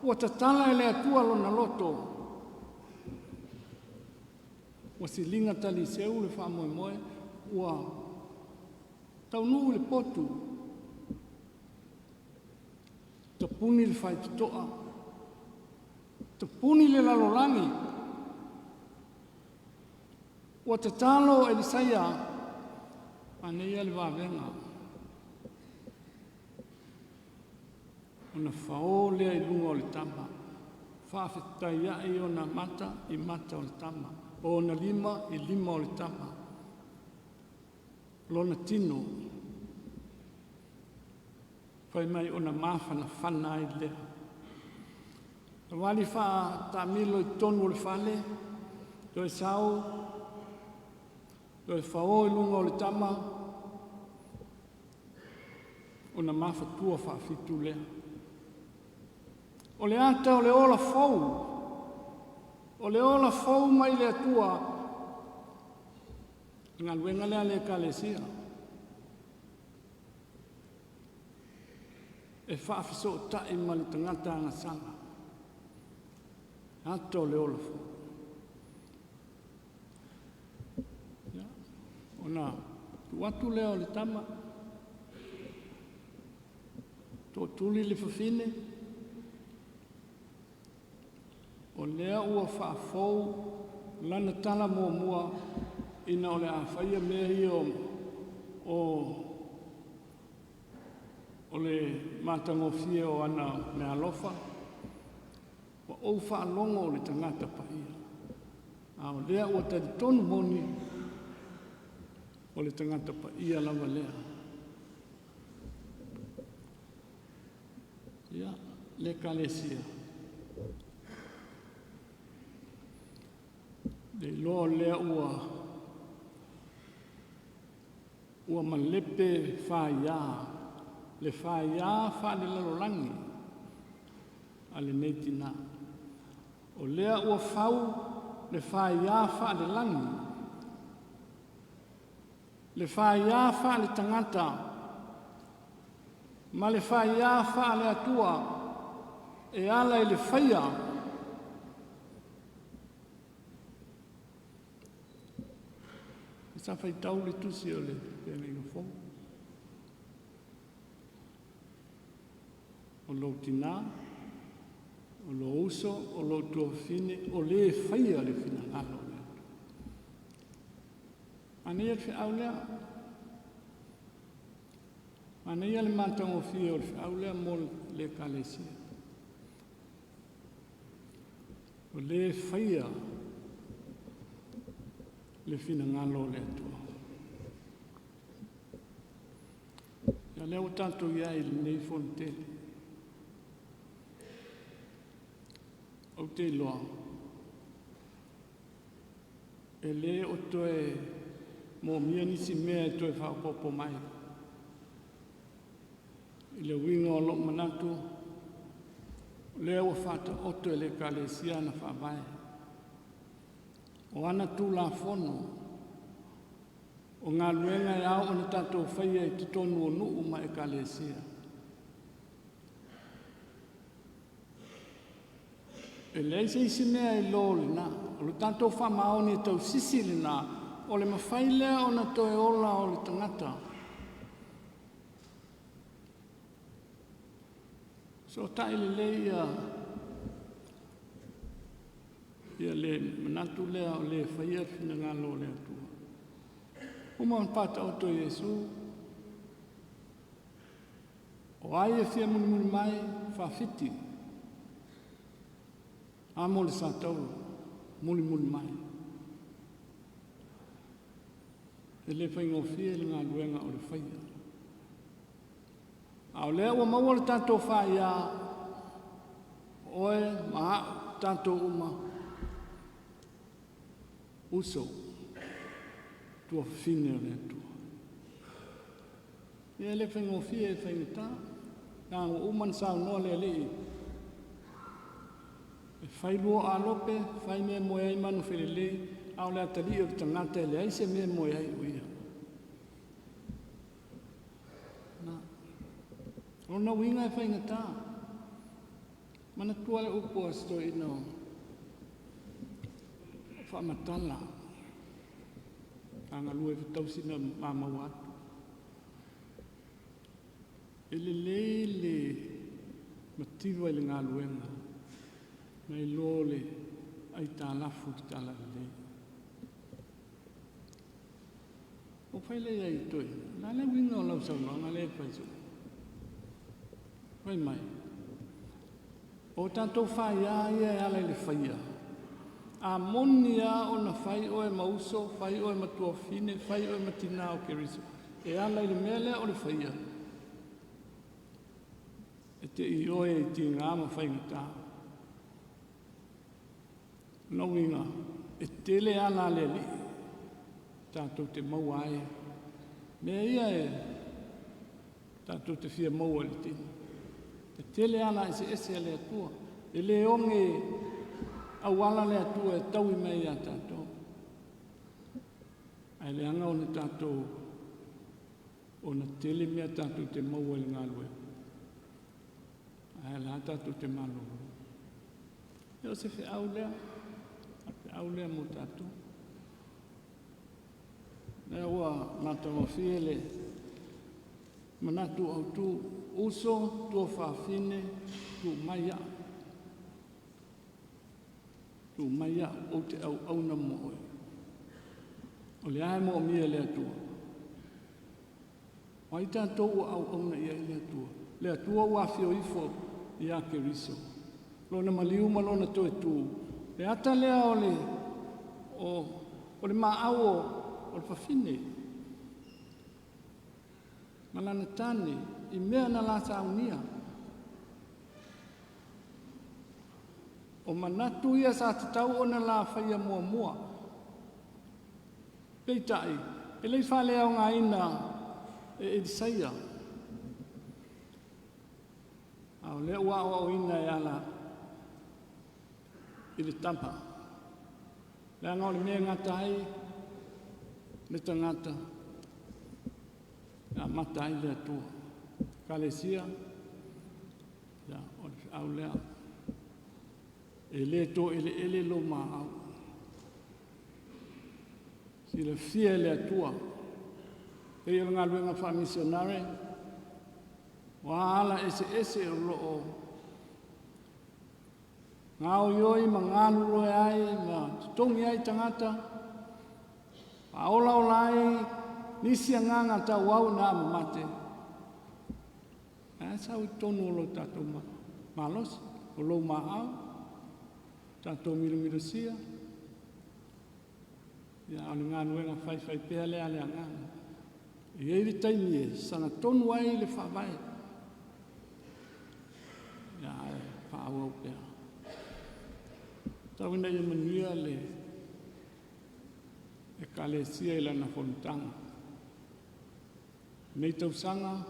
ua tatala e le Atua lona loto, ua siliga taliseu le faamoemoe, ua taunuu i le potu, tapuni le faitotoa, tapuni le lalolagi. Ua tatalo Elisaia, manaia le vavega, ona fao lea i luga o le tama, faafetai ai ona mata i mata o le tama, o ona lima i lima o le tama, lona tino, fai mai ona mafanafana ai lea. Savali faataamilo i totonu o le fale, toe sau, toe fao i luga o le tama, ona mafatua faafitu lea. O le ata o le ola fou, o le ola fou mai le Atua, le galuega lea a le Ekalesia. E faafesootai ma le tagata agasala. Ata o le ola fou. Ia, ona tuu atu lea o le tama, tootuli le fafine, o lea ua faafou lana tala muamua ina o le a faia mea ia o le matagofie o ana meaalofa, ua ou faalogo o le tagata paia. A o lea ua talitonu moni o le tagata paia lava lea. Ia, le Ekalesia, le iloa o lea ua malepe faia, le faia faalelalolagi a lenei tinā. O lea ua fau le faia faalelagi, le faia faaletagata, ma le faia faaleatua e ala i le faia. Sa faitau le tusi o le feagaiga fou. O lou tinā, o lou uso, o lou tuafafine, o lē faia le finagalo o le Atua. Manaia le feau lea. Manaia le matagofie o le feau lea mo le Ekalesia. O lē faia le finagalo o le Atua. Ia lea ua tatou i ai i lenei fonotele. Ou te iloa, e lē o toe moomia nisi mea e toe faaopoopo mai. I le uiga o lou manatu, o lea ua faataoto e le Ekalesia ana faavae. O ana Tulafono, o galuega e ao ona tatou faia i totonu o nuu ma Ekalesia. E leai se isi mea e lō lena. O le tatou faamaoni e tausisi lena, o le mafai lea ona toe ola o le tagata. Fesootai lelei ia ia le manatu lea o le faia le finagalo o le Atua. Uma ona faataoto e Iesu, o ai e fia mulimuli mai, faafiti, amo le satauro, mulimuli mai. E le faigofie le galuega o le faia. A o lea ua maua le tatou faia, o oe ma a'u, tatou uma, uso, tuafafine o le Atua. Ia e le faigofie e faigata. Na ua uma ona saunoa le Alii, e fai lua alope, fai mea moe ai manu felelei, a o le atalii o le tagata e leai se mea e moe ai o ia. Na. O lona uiga e faigata. Manatua le upu a si toeaina o Faamatala, a galue fetausi na maua atu. E lelei le mativa i le galuega, nai lo le aitalafu i le talalelei. O fai lea i toe, la le uiga o lau saunoaga lea e fai soo. Fai mai, o tatou faia ia e ala i le faia, a moni lava ona fai oe ma uso, fai oe ma tuafafine, fai oe ma tinā o Keriso, e ala i le mea lea o le faia, e te ioe i tiga ma faigata. O lona uiga, e tele ala a le Alii tatou te maua ai mea ia e tatou te fia maua i le tino. E tele ala eseese a le Atua. E le oge auala le Atua e taui mai ia tatou. Ae leaga ona tatou ona tele mea tatou te maua i le galuega. Ae la tatou te malolo. Ia o se feau lea, o feau lea mo tatou. Lea ua matagofie le manatu autu, uso, tuafafine, tuu mai au. Tuu mai au, ou te auauna mo oe. O le a e moomia e le Atua. O ai tatou ua auauna i ai le Atua? Le Atua ua afio ifo ia Keriso. Lona maliu ma lona toe tu. Le ata lea o le, o, o le maau o, o le fafine. Ma lana tane i mea na la saunia. O manatu ia sa tatau ona la faia muamua. Peitai, e le i faaleaogaina e Elisaia. A o lea ua aoaoina e ala i le tama. Leaga o le mea e gata ai le tagata, e amata ai le Atua. Ekalesia, ia, o le feau lea. E le toeleele lou maau. Silafia e le Atua. Pei o le galuega faamisionare, ua ala eseese o loo gaoioi ma galulue ai ma totogi ai tagata, faaolaola ai nisi agaga tauau ina mamate. Ae sau i totonu o lo tatou malosi, o lou maau, tatou milomilosia, ia o le galuega faifai pea lea a le agaga. E i ai le taimi e sagatonu ai le faavae, ia ae faaauau pea. Tau ina ia manuia le Ekalesia i lana fonotaga. Nei tausaga,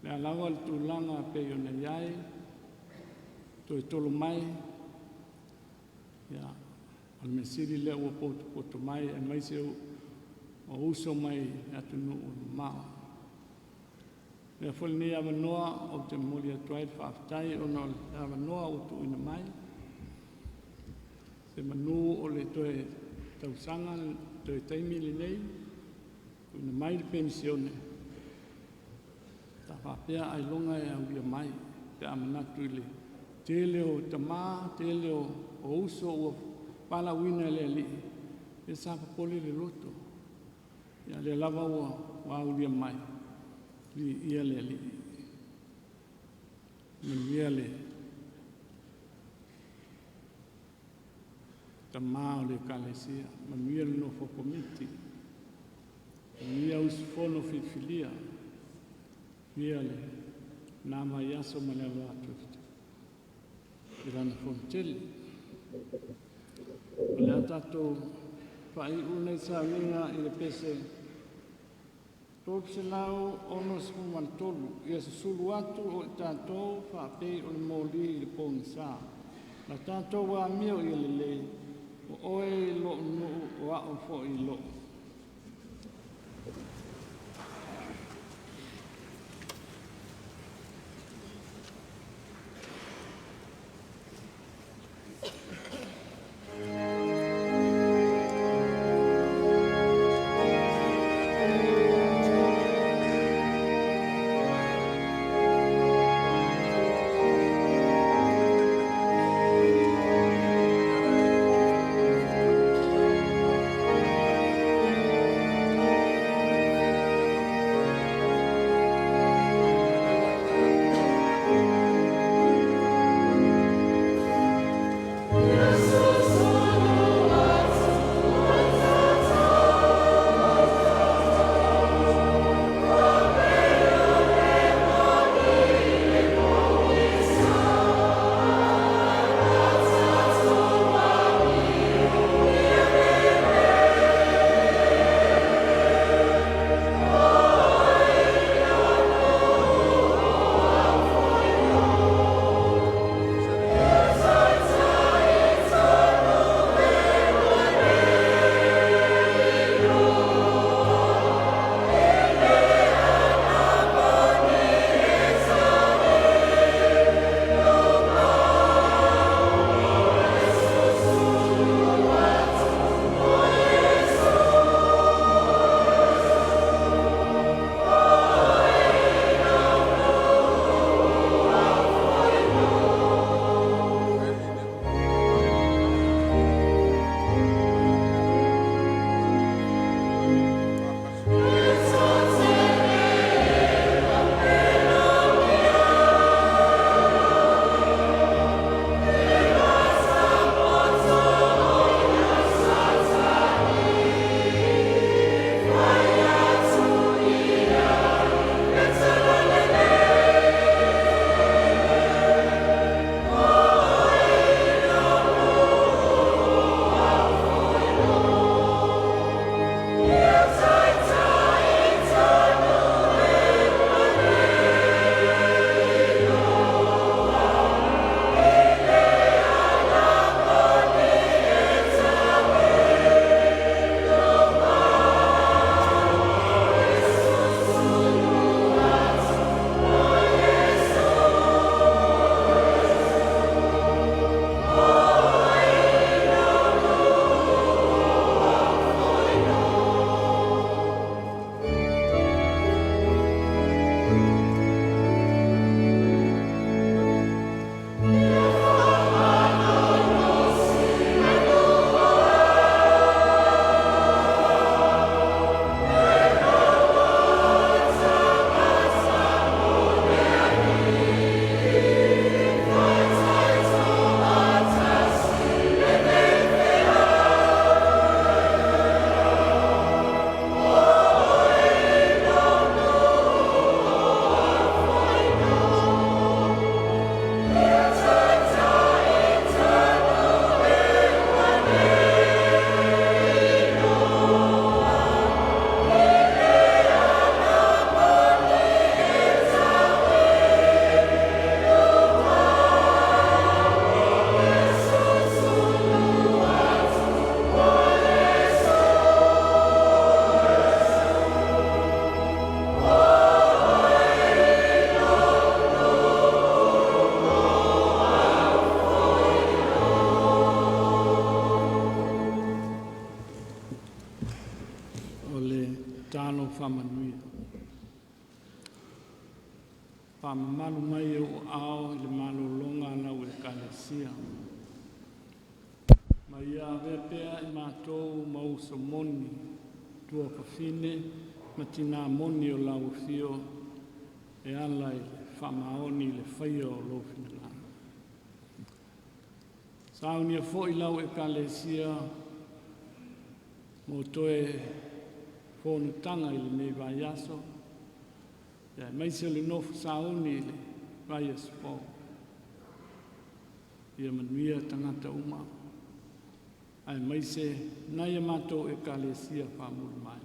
le a lava le tulaga pei ona i ai, toe tolo mai, ia, o le mea sili lea ua potopoto mai aemaise o uso mai atunuu mamao. Lea foi lenei avanoa ou te momoli atu ai le faafetai ona o le avanoa ua tuuina mai. Se manu o le toe tausaga, toe taimi lenei, tuuina mai le penisione. Sa faapea ailoga e aulia mai. Pe a manatu i le tele o tamā, tele o uso ua valaauina e le Alii, ia sa popole le loto. Ia lea lava ua aulia mai, viia le Alii. Manuia le tamā o le Ekalesia, manuia le nofo a komiti, manuia usufono filifilia, manuia le na vaiaso ma le alo atu i lana fonotele. O le a tatou faaiu lenei sauniga i le pese 363, ia susulu atu o i tatou faapei o le moli i le pogisa. La tatou amio ia lelei, o oe i lou nuu, o au foi i lou. O le tatalo faamanuia. Faamamalu mai i ou aao i le malologa a lau Ekalesia. Ma ia avea pea i matou ma uso moni, tuafafine ma tinā moni o lau afio e ala i le faamaoni i le faia o lou finagalo. Saunia foi lau Ekalesia mo toe fonotaga i lenei vaiaso, aemaise o le nofo sauni i le vaiaso fou. Ia manuia tagata uma, aemaise nai a matou Ekalesia faamuli mai.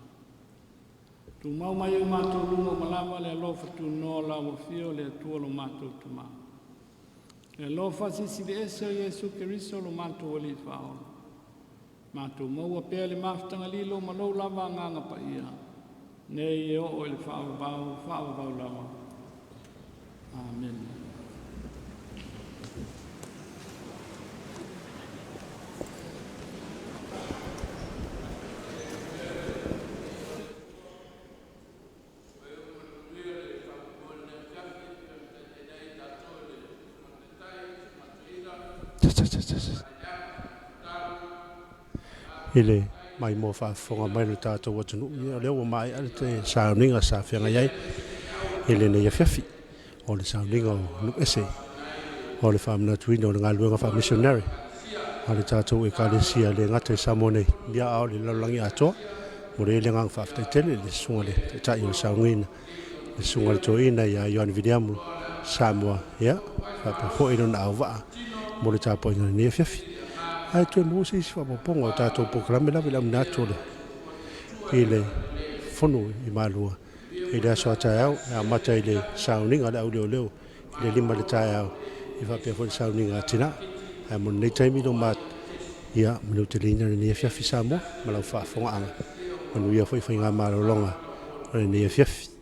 Tumau mai o matou luga uma lava le alofa tunoa o lau Afio le Atua lo matou Tama. Le alofa silisili ese o Iesu Keriso lo matou Alii Faaola. Matou maua pea le mafutaga lilo ma lou lava Agaga Paia, nei e oo i le faavavau, faavavau lava. Amene. I le maimoa faafofoga mai le tatou atunuu, ia o lea ua maea le sauniga sa feagai ai i lenei afiafi. O le sauniga o nuu ese o le faamanatuina o le galuega faamisionare a le tatou Ekalesia e le gata i Samoa nei a o le lalolagi atoa. Momoli ai le agaga faafetai tele i le Susuga i le Taitai o le Sauniga, le Susuga i le Toeaina ia Ioane Viliamu Samoa ia faapea foi lona auvaa mo le tapuaiga i lenei afiafi. Ae toe maua se isi faaopoopoga o tatou polokalame lava i le auina atu o le i le fono i Malua i le aso a taeao e amata i le sauniga a le Au Leoleo i le 5:00 i le taeao, e faapea foi le sauniga a Tina. Ae mo lenei taimi ia manuteleina lenei afiafi Samoa ma lau faafofogaaga, manuia foi faiga malologa o lenei afiafi.